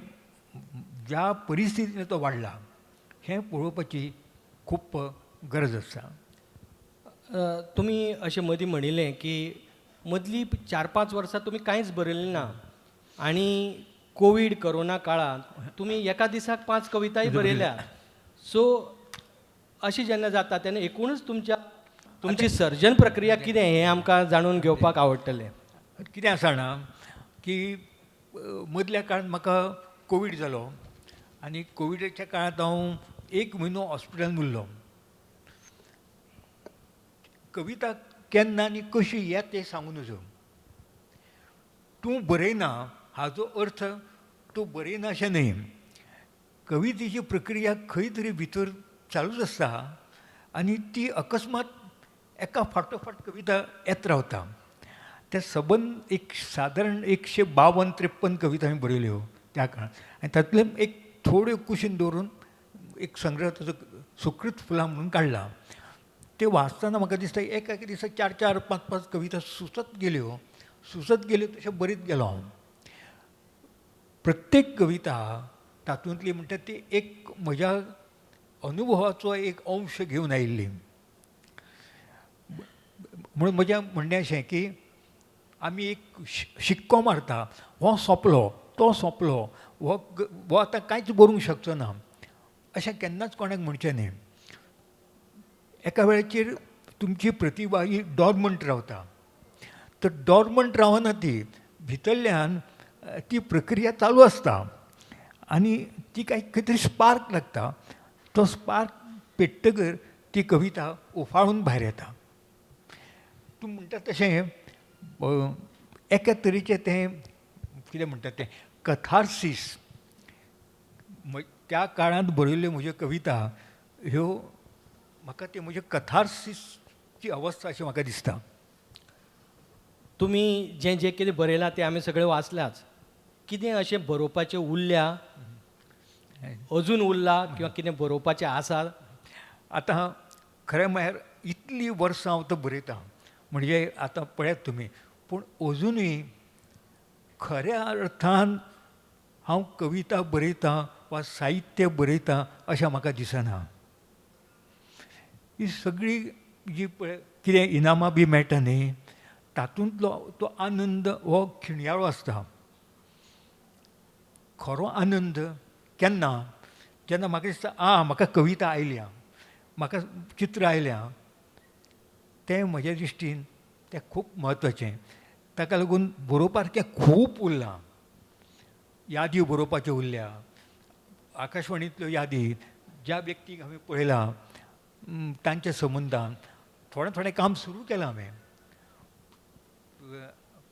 ज्या परिस्थितीन तो वाडला हें पळोवपाची खूब गरज आसा. तुमी अशें मदीं म्हणिल्लें की मदलीं 4-5 वर्सां तुमी कांयच बरयलें ना आनी कोवीड कोरोना काळांत तुमी एका दिसाक 5 कविताय बरयल्या. सो अशें जेन्ना जाता तेन्ना एकूणच तुमची सर्जन प्रक्रिया कितें हें आमकां जाणून घेवपाक आवडटलें. कितें आसा जाणा की मदल्या काळांत म्हाका कोवीड जालो आनी कोविडाच्या काळांत हांव 1 म्हयनो हॉस्पिटलांत उरलो. कविता केन्ना आनी कशी येता तें सांगू नजो. तूं बरयना हाजो अर्थ तूं बरयना अशें न्हय. कवितेची प्रक्रिया खंय तरी भितर चालूच आसता आनी ती अकस्मात एका फाटोफाट कविता येत रावता. त्या सबंद एक सादारण 152-53 कविता हांवें बरयल्यो त्या काळार आनी तातूंतले एक थोड्यो कुशीन दवरून एक संग्रह ताचो सुकृत फुलां म्हणून काडला. ते वाचतना म्हाका दिसता एका एका दिसा 4-4, 5-5 कविता सुचत गेल्यो, सुचत गेल्यो तशें बरयत गेलो हांव. प्रत्येक कविता तातूंतली म्हणटा ती एक म्हज्या अनुभवाचो एक अंश घेवन आयिल्ली. म्हणून म्हजें म्हणणें अशें की आमी एक शिक्को मारता, हो सोंपलो, तो सोंपलो, हो हो आतां कांयच बरोवंक शकचो ना अशें केन्नाच कोणाक म्हणचें न्ही. एका वेळाचेर तुमची प्रतिभा ही डॉर्मंट रावता, तर डॉर्मंट रावना, ती भितरल्यान ती प्रक्रिया चालू आसता आनी ती काय खंय तरी स्पार्क लागता, तो स्पार्क पेट्टगर ती कविता उफाळून भायर येता. तूं म्हणटा तशें एका तरेचें तें कितें म्हणटा तें कथार्सीस. त्या काळांत बरयल्ल्यो म्हज्यो कविता ह्यो म्हाका त्यो म्हज्यो कथार्सीसची अवस्था अशी म्हाका दिसता. तुमी जें जें कितें बरयलां तें आमी सगळें वाचल्याच. कितें अशें बरोवपाचें उरल्या, अजून उरला किंवा कितें बरोवपाचें आसा? आतां खरें म्हळ्यार इतलीं वर्सां हांव तो बरयतां, म्हणजे आतां पळयात तुमी, पूण अजुनूय खऱ्या अर्थान हांव कविता बरयतां वा साहित्य बरयतां अशें म्हाका दिसना. ही सगळी जी पळय कितें इनामां बी मेळटा न्ही, तातूंतलो तो आनंद हो खिणयाळो आसता. खरो आनंद केन्ना, जेन्ना म्हाका दिसता आं म्हाका कविता आयल्या, म्हाका चित्र आयल्या, तें म्हज्या दृश्टीन तें खूब म्हत्वाचें. ताका लागून बरोवपाचें खूब उरलां, यादी बरोवपाच्यो उरल्या, आकाशवाणींतल्यो यादी ज्या व्यक्तीक हांवें पळयलां तांच्या संबंदान थोडें थोडें काम सुरू केलां हांवें,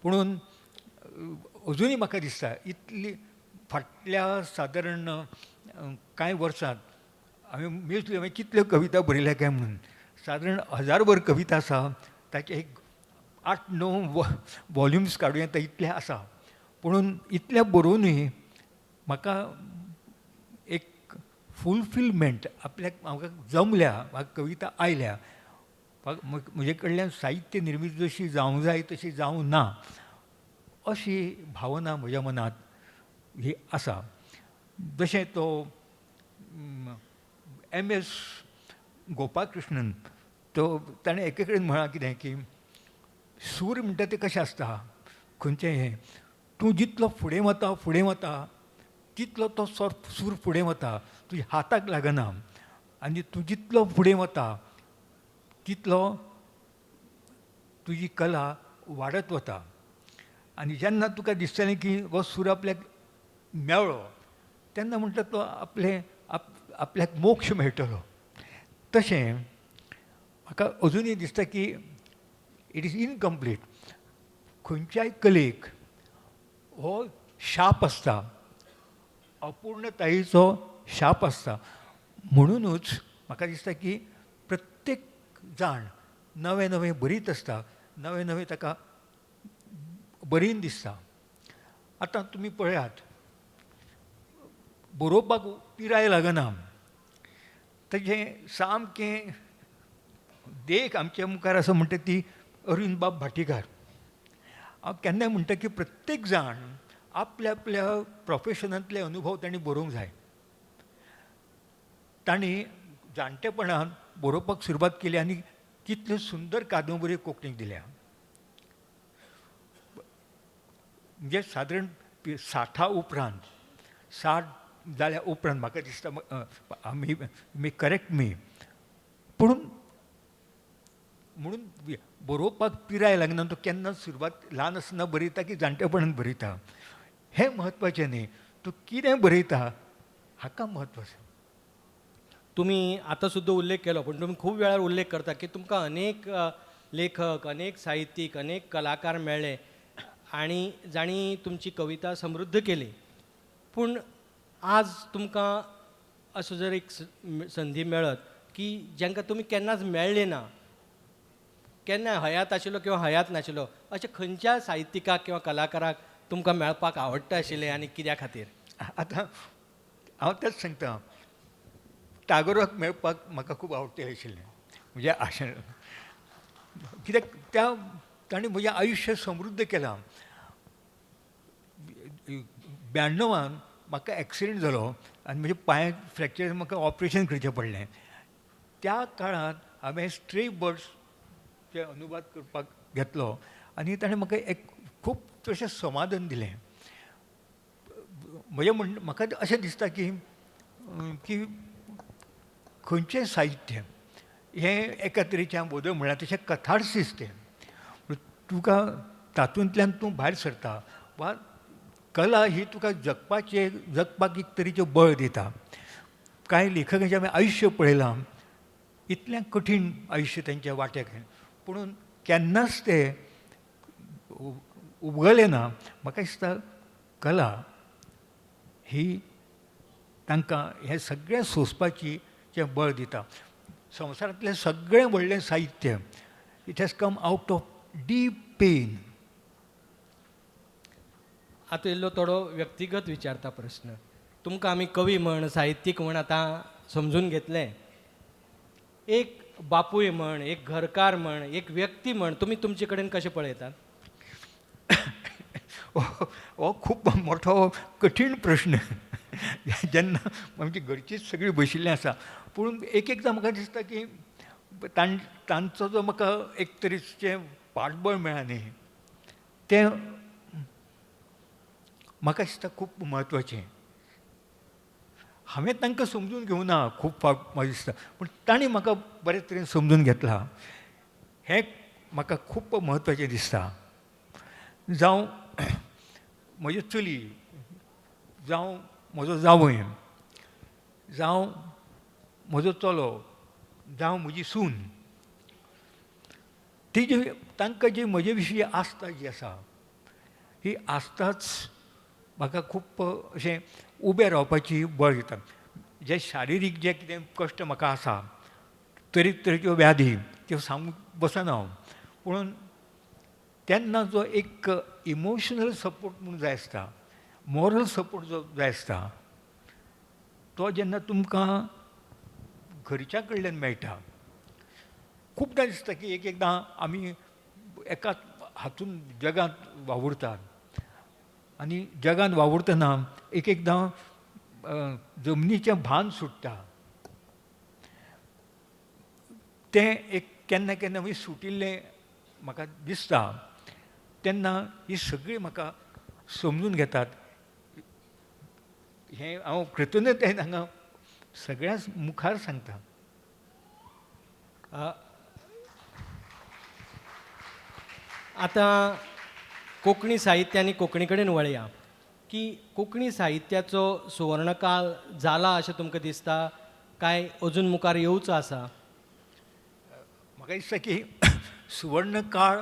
पुणून अजुनूय म्हाका दिसता इतली फाटल्या सादारण कांय वर्सांत हांवें मेजल्यो, हांवें कितल्यो कविता बरयल्या काय म्हणून, सादारण 1000 कविता आसा, ताचे एक 8-9 वॉल्युम्स काडूं येता इतले आसा. पुणून इतलें बरोवनूय म्हाका एक फुलफिलमेंट आपल्याक म्हाका जमल्या, म्हाका कविता आयल्या, म्हजे कडल्यान साहित्य निर्मिती जशी जावंक जाय तशी जावंक ना अशी भावना म्हज्या मनांत ही आसा. जशें तो MS Gopalakrishnan तो ताणें एके कडेन म्हळां कितें की सूर म्हणटा तें कशें आसता, खंयचें हें, तूं जितलो फुडें वता फुडें वता तितलो तो सूर फुडें वता, तुज्या हाताक लागना, आनी तूं जितलो फुडें वता तितलो तुजी कला वाडत वता. आनी जेन्ना तुका दिसतलें की हो सूर आपल्याक मेळ्ळो तेन्ना म्हणटा तो आपले आपल्याक मोक्ष मेळटलो. तशें म्हाका अजुनूय दिसता की it is incomplete. खंयच्याय कलेक हो शाप आसता, अपूर्णतायेचो शाप आसता. म्हणुनूच म्हाका दिसता की प्रत्येक जाण नवें नवें बरयत आसता, नवें नवें ताका बरयन दिसता. आतां तुमी पळयात, बरोवपाक पिराय लागना, ताजें सामकें देख आमच्या मुखार आसा म्हणटा ती अरविंदबाब भाटीकार. हांव केन्नाय म्हणटा की प्रत्येक जाण आपल्या आपल्या प्रोफेशनांतले अनुभव तांणी बरोवंक जाय. तांणी जाणटेपणान बरोवपाक सुरवात केली आनी कितल्यो सुंदर कादंबऱ्यो कोंकणीक दिल्या. म्हणजे सादारण 60 उपरांत, 60 जाल्या उपरांत म्हाका दिसता, आमी मी करेक्ट मी, पूण म्हणून बरोवपाक पिराय लागना, तो केन्ना सुरवात ल्हान आसतना बरयता की जाणटेपणान बरयता हें म्हत्वाचें न्ही, तूं कितें बरयता हाका म्हत्व आसा. तुमी आतां सुद्दां उल्लेख केलो, पूण तुमी खूब वेळार उल्लेख करता की तुमकां अनेक लेखक, अनेक साहित्यीक, अनेक कलाकार मेळ्ळे आनी जांणी तुमची कविता समृद्ध केली. पूण आज तुमकां असो जर एक संदी मेळत की जांकां तुमी केन्नाच मेळ्ळे ना, केन्ना हयात आशिल्लो किंवा हयात नाशिल्लो, अशें खंयच्या साहित्यिकाक किंवा कलाकाराक तुमकां मेळपाक आवडटा आशिल्लें आनी कित्या खातीर? आतां हांव तेंच सांगता, टागोराक मेळपाक म्हाका खूब आवडटलें आशिल्लें. म्हणजे आशें कित्याक त्या ताणें म्हजें आयुश्य समृद्ध केलां. 92 म्हाका एक्सिडंट जालो आनी म्हज्या पांयाक फ्रॅक्चर, म्हाका ऑपरेशन करचें पडलें. त्या काळांत हांवें स्ट्रे बर्ड्सचे अनुवाद करपाक घेतलो आनी ताणें म्हाका एक खूब तशें समाधान दिलें. म्हजें म्हण म्हाका अशें दिसता की की खंयचें साहित्य हें एका तरेचें बोदल म्हळ्यार तशें कथारसीस तें, तुका तातूंतल्यान तूं भायर सरता वा कला ही तुका जगपाचें जगपाक एक तरेचें बळ दिता. कांय लेखकांचें आमी आयुश्य पळयलां, इतलें कठीण आयुश्य तेंच्या वाट्याक, पुणून केन्नाच ते उबगले ना. म्हाका दिसता कला ही तांकां हें सगळें सोंसपाची जें बळ दिता. संवसारांतलें सगळें व्हडलें साहित्य it has come out of deep pain. आतां इल्लो थोडो व्यक्तिगत विचारता प्रस्न. तुमकां आमी कवी म्हण, साहित्यीक म्हण आतां समजून घेतलें, एक बापूय म्हण, एक घरकार म्हण, एक व्यक्ती म्हण तुमी तुमचे कडेन कशें पळयतात? हो खूब मोठो कठीण प्रश्न. जेन्ना आमची घरचीच सगळीं बशिल्लीं आसा, पूण एक एकदां म्हाका दिसता की तांचो जो म्हाका एक तरेचें पाठबळ मेळ्ळां न्ही, तें म्हाका दिसता खूब म्हत्वाचें. हांवें तांकां समजून घेवना ना खूब फावट म्हाका दिसता, पूण तांणी म्हाका बरे तरेन समजून घेतलां, हें म्हाका खूब म्हत्वाचें दिसता. जावं म्हजी चली, जावं म्हजो जावंय, जावं म्हजो चलो, जावं म्हजी सून, ती जी तांकां जी म्हजे विशीं आस्था जी आसा, ही आस्थाच म्हाका खूब अशें उबें रावपाची बळ दिता. जे शारिरीक जे कितें कश्ट म्हाका आसा, तरेतरेच्यो व्याधी त्यो सांगूंक बसना हांव, पूण तेन्ना जो एक इमोशनल सपोर्ट म्हूण जाय आसता, मॉरल सपोर्ट जो जाय आसता, तो जेन्ना तुमकां घरच्या कडल्यान मेळटा. खुबदां दिसता की एक एकदां आमी एकाच हातून जगांत वावुरतात आनी जगांत वावुरतना एक एकदां जमनीचें भान सुट्टा. तें एक केन्ना केन्ना मागीर सुटिल्लें म्हाका दिसता, तेन्ना ही सगळीं म्हाका समजून घेतात. हें हांव कृतज्ञतायेन हांगा सगळ्यांच मुखार सांगता. आतां कोंकणी साहित्य आनी कोंकणी कडेन वळया की कोंकणी साहित्याचो सुवर्णकाल जाला अशें तुमकां दिसता काय अजून मुखार येवचो आसा? म्हाका दिसता की सुवर्णकाळ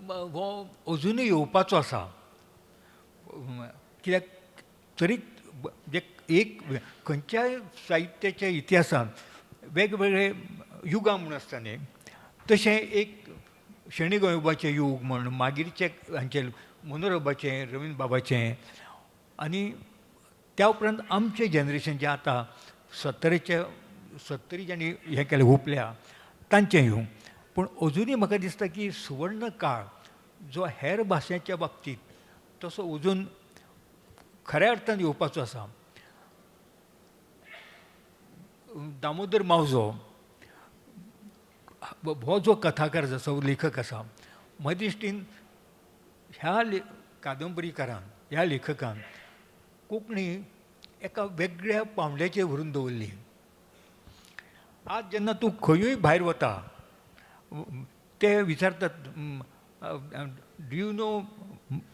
हो अजुनूय येवपाचो आसा. कित्याक तरी एक खंयच्याय साहित्याच्या इतिहासांत वेगवेगळे युगां म्हूण आसता न्ही, तशें एक शणै गोंयबाबाचें यूग म्हण, मागीरचें हांचें मनोहरबाबाचें, रवीन्द्रबाबाचें, आनी त्या उपरांत आमचें जनरेशन जें आतां सत्तरी ज्यांनी हें केलें हुपल्या तांचें यूग. पूण अजुनूय म्हाका दिसता की सुवर्ण काळ जो हेर भाशेच्या बाबतींत तसो अजून खऱ्या अर्थान येवपाचो आसा. दामोदर मावजो हो जो कथाकार आसा, लेखक आसा, म्हज्या दृश्टीन ह्या कादंबरीकारान, ह्या लेखकान कोंकणी एका वेगळ्या पांवड्याचेर व्हरून दवरली. आज जेन्ना तूं खंयूय भायर वता, ते विचारतात do you know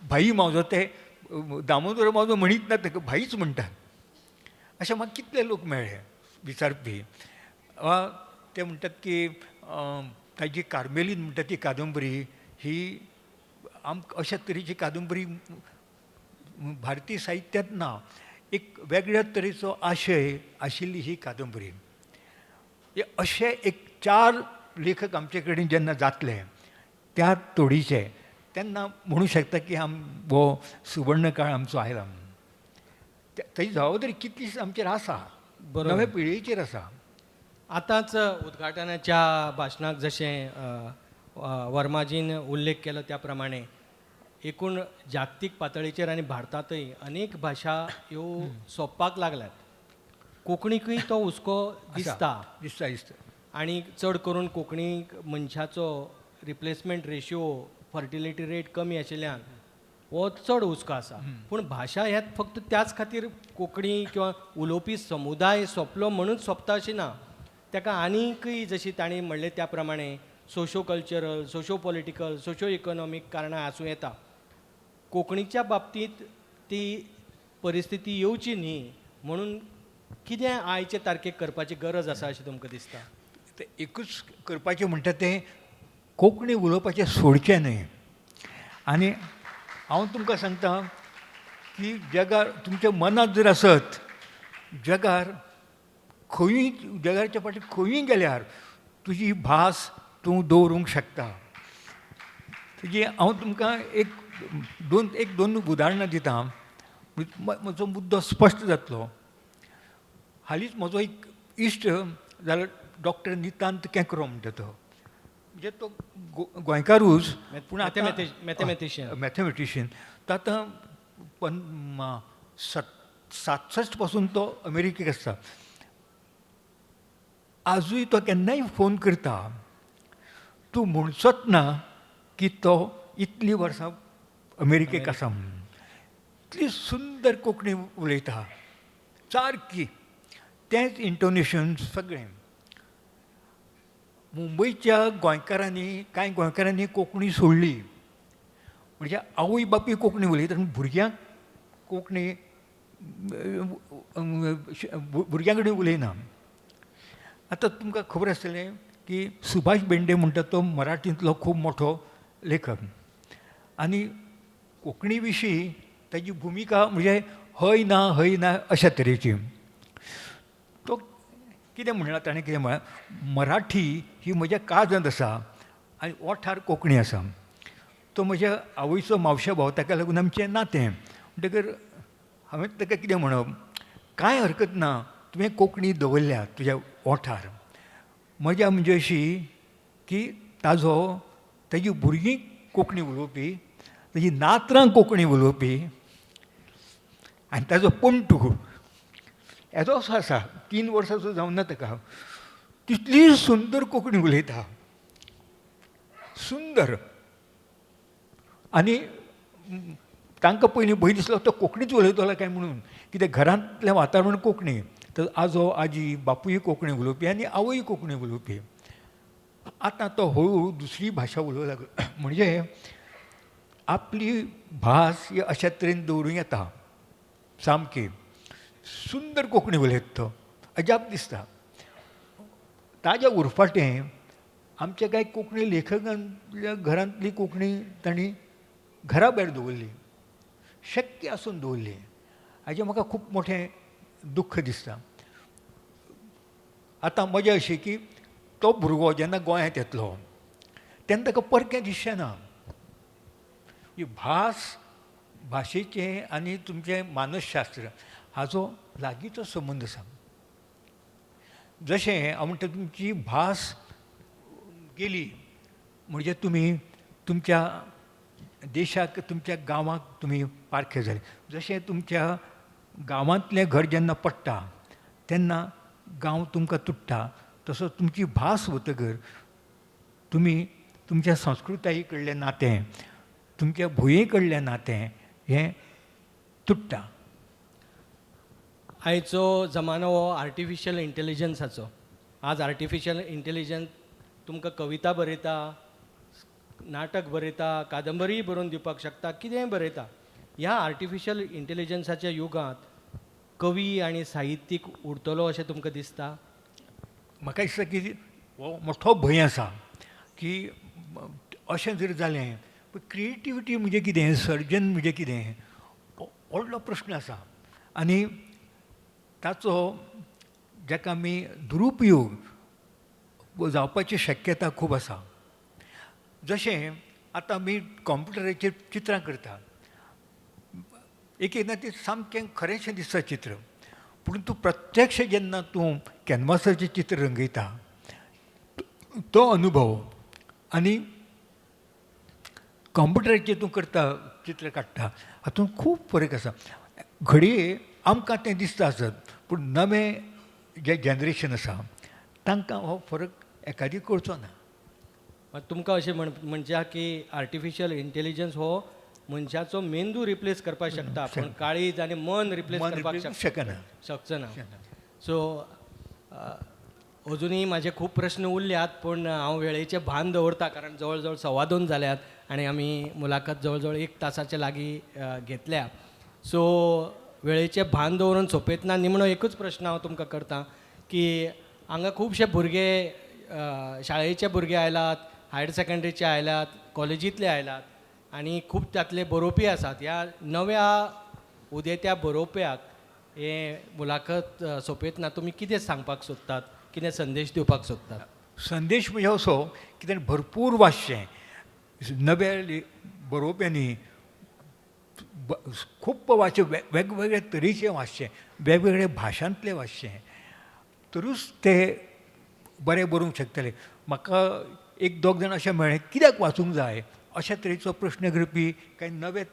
भाई मावजो, ते दामोदर मावजो म्हणीत ना, ताका भाईच म्हणटात. अशें म्हाका कितले लोक मेळ्ळे विचारपी. वा ते म्हणटात की ताजी कार्मेलीन म्हणटा ती कादंबरी ही आमकां अशा तरेची कादंबरी भारतीय साहित्यांत ना. एक वेगळ्या तरेचो आशय आशिल्ली ही कादंबरी. अशे एक चार लेखक आमचे कडेन जेन्ना जातले त्या तोडीचे, तेन्ना म्हणूं शकता की आम हो सुवर्ण काळ आमचो आयला म्हणून. ताची जबाबदारी कितलीच आमचेर आसा, नवे पिळगेचेर आसा. आतांच उद्घाटनाच्या भाशणाक जशें वर्माजीन उल्लेख केलो त्या प्रमाणे एकूण जागतीक पातळीचेर आनी भारतांतय अनेक भाशा ह्यो सोंपपाक लागल्यात. कोंकणीकूय तो हुस्को दिसता दिसता दिसता. आनी चड करून कोंकणी मनशाचो रिप्लेसमेंट रेशियो, फर्टिलिटी रेट कमी आशिल्ल्यान हो चड हुस्को आसा. पूण भाशा ह्यात फक्त त्याच खातीर कोंकणी किंवा उलोवपी समुदाय सोंपलो म्हणून सोंपता अशें ना, ताका आनीकय जशी तांणी म्हणलें त्या प्रमाणे socio cultural, socio political, socio economic कारणां आसूं येता. कोंकणीच्या बाबतींत ती परिस्थिती येवची न्ही म्हणून कितें आयचे तारखेक करपाची गरज आसा अशें तुमकां दिसता? तें एकूच करपाचें म्हणटा तें कोंकणी उलोवपाचें सोडचें न्हय. आनी हांव तुमकां सांगता की जगार तुमच्या मनांत जर आसत जगार खंयूय जगाच्या फाटी खंयूय गेल्यार तुजी भास तूं दवरूंक शकता. तुजी हांव तुमकां एक दोन उदाहरणां दिता, म्हजो मुद्दो स्पश्ट जातलो. हालींच म्हजो एक इश्ट जाल्यार डॉक्टर नितांत केंकरो म्हणटा तो, म्हणजे तो गोंयकारूच पूण आतां मॅथमॅटिशियन, तो आतां 67 पासून तो अमेरिकेक आसता. आजूय तो केन्नाय फोन करता, तूं म्हणचोच ना की तो इतलीं वर्सां अमेरिकेक आसा म्हणून. इतली सुंदर कोंकणी उलयता, सारकी तेंच इंटोनेशन सगळें. मुंबयच्या गोंयकारांनी कांय गोंयकारांनी कोंकणी सोडली, म्हणजे आवय बापूय कोंकणी उलयता पूण भुरग्यांक कोंकणी भुरग्यां कडेन उलयना. आतां तुमकां खबर आसतलें की सुभाष बेंडे म्हणटा तो मराठींतलो खूब मोठो लेखक आनी कोंकणी विशीं ताजी भुमिका म्हणजे हय ना हय ना अशा तरेची. तो कितें म्हणलां ताणें, कितें म्हळां, मराठी ही म्हज्या काळजांत आसा आनी ओंठार कोंकणी आसा. तो म्हज्या आवयचो मावशा भाव, ताका लागून आमचें नातें. म्हणटकर हांवें ताका कितें म्हणप, कांय हरकत ना, तुवें कोंकणी दवरल्या तुज्या ओंठार. मजा म्हणजे अशी की ताजो ताजी भुरगीं कोंकणी उलोवपी, ताजी नातरां कोंकणी उलोवपी आनी ताजो पणटू येदोसो आसा, 3 वर्सांचो जावना ना ताका, तितली सुंदर कोंकणी उलयता, सुंदर. आनी तांकां पयलीं भंय दिसलो तो कोंकणीच उलयतलो काय म्हणून, कित्याक घरांतलें वातावरण कोंकणी, तर आजो आजी बापूय कोंकणी उलोवपी आनी आवय कोंकणी उलोवपी. आतां तो हळू हळू दुसरी भाशा उलोवंक लागलो. म्हणजे आपली भास ही अशा तरेन दवरूं येता, सामकी सुंदर कोंकणी उलयता तो, अजाप दिसता. ताज्या उरफाटें आमच्या कांय कोंकणी लेखकांतल्या घरांतली कोंकणी तांणी घरा भायर दवरली, शक्य आसून दवरली. हाजें म्हाका खूब मोठें दुख्ख दिसता. आतां मजा अशी की तो भुरगो जेन्ना गोंयांत येतलो तेन्ना ताका परकें दिसचें ना. ही भास, भाशेचें आनी तुमचें मानसशास्त्र हाजो लागींचो संबंद आसा. जशें हांव म्हणटा तुमची भास गेली म्हणजे तुमी तुमच्या देशाक, तुमच्या गांवाक तुमी पारखे जाले. जशें तुमच्या गांवांतलें घर जेन्ना पडटा तेन्ना गांव तुमकां तुट्टा, तसो तुमची भास वतकर तुमी तुमच्या संस्कृताये कडलें नातें, तुमच्या भुंये कडलें नातें हें तुट्टा. आयचो जमानो हो आर्टिफिशियल इंटेलिजन्साचो. आज आर्टिफिशियल इंटेलिजन्स तुमकां कविता बरयता, नाटक बरयता, कादंबरीय बरोवन दिवपाक शकता, कितेंय बरयता. ह्या आर्टिफिशियल इंटेलिजन्साच्या युगांत कवी आनी साहित्यीक उरतलो अशें तुमकां दिसता? म्हाका दिसता की हो मोठो भंय आसा की अशें जर जालें, क्रिएटिविटी म्हणजे कितें, सर्जन म्हणजे कितें, व्हडलो प्रश्न आसा. आनी ताचो जाका आमी दुरुपयोग जावपाची शक्यता खूब आसा. जशें आतां आमी कॉम्प्युटराचेर चित्रां करता, एक एकदां तें सामकें खरेंशें दिसता चित्र, पूण तूं प्रत्यक्ष जेन्ना तूं कॅनवासाचेर चित्र रंगयता तो अनुभव आनी कॉम्प्युटराचेर तूं करता चित्र काडटा हातूंत खूब फरक आसा. घडये आमकां तें दिसता आसत, पूण नवें जें जनरेशन आसा तांकां हो फरक एकादी कळचो ना. तुमकां अशें म्हणचे की आर्टिफिशियल इंटेलिजन्स हो मनशाचो मेंदू रिप्लेस करपाक शकता पूण काळीज आनी मन रिप्लेस करपाक शकना, शकचो ना. सो अजुनूय म्हाजे खूब प्रस्न उरल्यात पूण हांव वेळेचें भान दवरता कारण जवळ जवळ 2:15 जाल्यात आनी आमी मुलाखत जवळ जवळ 1 तासाच्या लागीं घेतल्या. सो वेळेचें भान दवरून सोंपयतना निमणो एकूच प्रस्न हांव तुमकां करता की हांगा खुबशे भुरगे शाळेचे भुरगे आयलात, हायर सेकंडरीचे आयल्यात, कॉलेजींतले आयल्यात आनी खूब तांतले बरोवपी आसात. ह्या नव्या उदेत्या बरोवप्याक हे मुलाखत सोंपयतना तुमी कितें सांगपाक सोदतात, कितें संदेश दिवपाक सोदतात? संदेश म्हणजे असो की ताणें भरपूर वाचचें. नव्या बरोवप्यांनी खूब वाचचें, वेगवेगळे तरेचें वाचचें, वेगवेगळे भाशांतलें वाचचें, तरूच ते बरें बरोवंक शकतले. म्हाका एक दोग जाण अशें मेळ्ळें कित्याक वाचूंक जाय अशा तरेचो प्रश्न करपी कांय नवे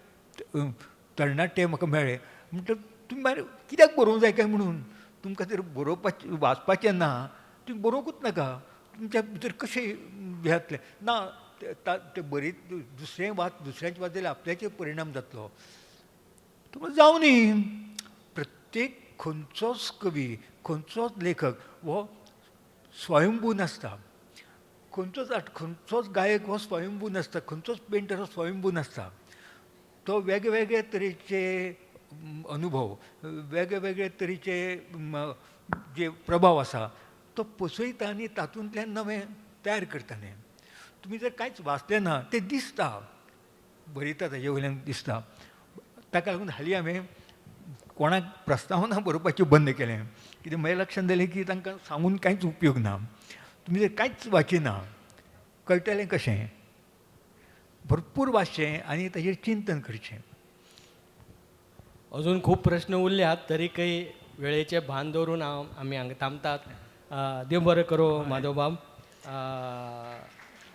तरणाटे म्हाका मेळ्ळे. म्हणटकच तुमी मागीर कित्याक बरोवंक जाय काय म्हणून, तुमकां जर बरोवपाचें वाचपाचें ना तुमी बरोवंकूच नाका, तुमच्या भितर कशें हें जातलें ना. तें बरी दुसरें वाच, दुसऱ्यांचे वाच जाल्यार आपल्याचेर परिणाम जातलो. तुमकां जावं न्ही. प्रत्येक खंयचोच कवी, खंयचोच लेखक हो स्वयंभू नासता, खंयचोच खंयचोच गायक हो स्वयंभू नासता, खंयचोच पेंटर हो स्वयंभू नासता. तो वेगवेगळे तरेचे अनुभव, वेगवेगळे तरेचे जे प्रभाव आसा तो पसयता आनी तातूंतल्यान नवें तयार करता. न्ही, तुमी जर कांयच वाचलें ना तें दिसता, बरयता ताजे वयल्यान दिसता. ताका लागून हालीं हांवें कोणाक प्रस्तावना बरोवपाच्यो बंद केलें. कित्याक म्हज्या लक्षांत जालें की तांकां सांगून कांयच उपयोग ना. तुमी जर कांयच वाचिना कळटलें कशें? भरपूर वाचचें आनी ताजेर चिंतन करचें. अजून खूब प्रस्न उरल्यात तरीकय वेळेचें भान दवरून हांव आमी हांगा थांबतात. देव बरें करूं माधवबाब,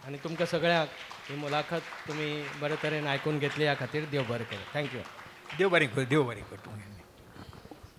आनी तुमकां सगळ्यांक ही मुलाखत तुमी बरे तरेन आयकून घेतली ह्या खातीर देव बरें करूं. Thank you. देव बरें करूं, देव बरें करूं.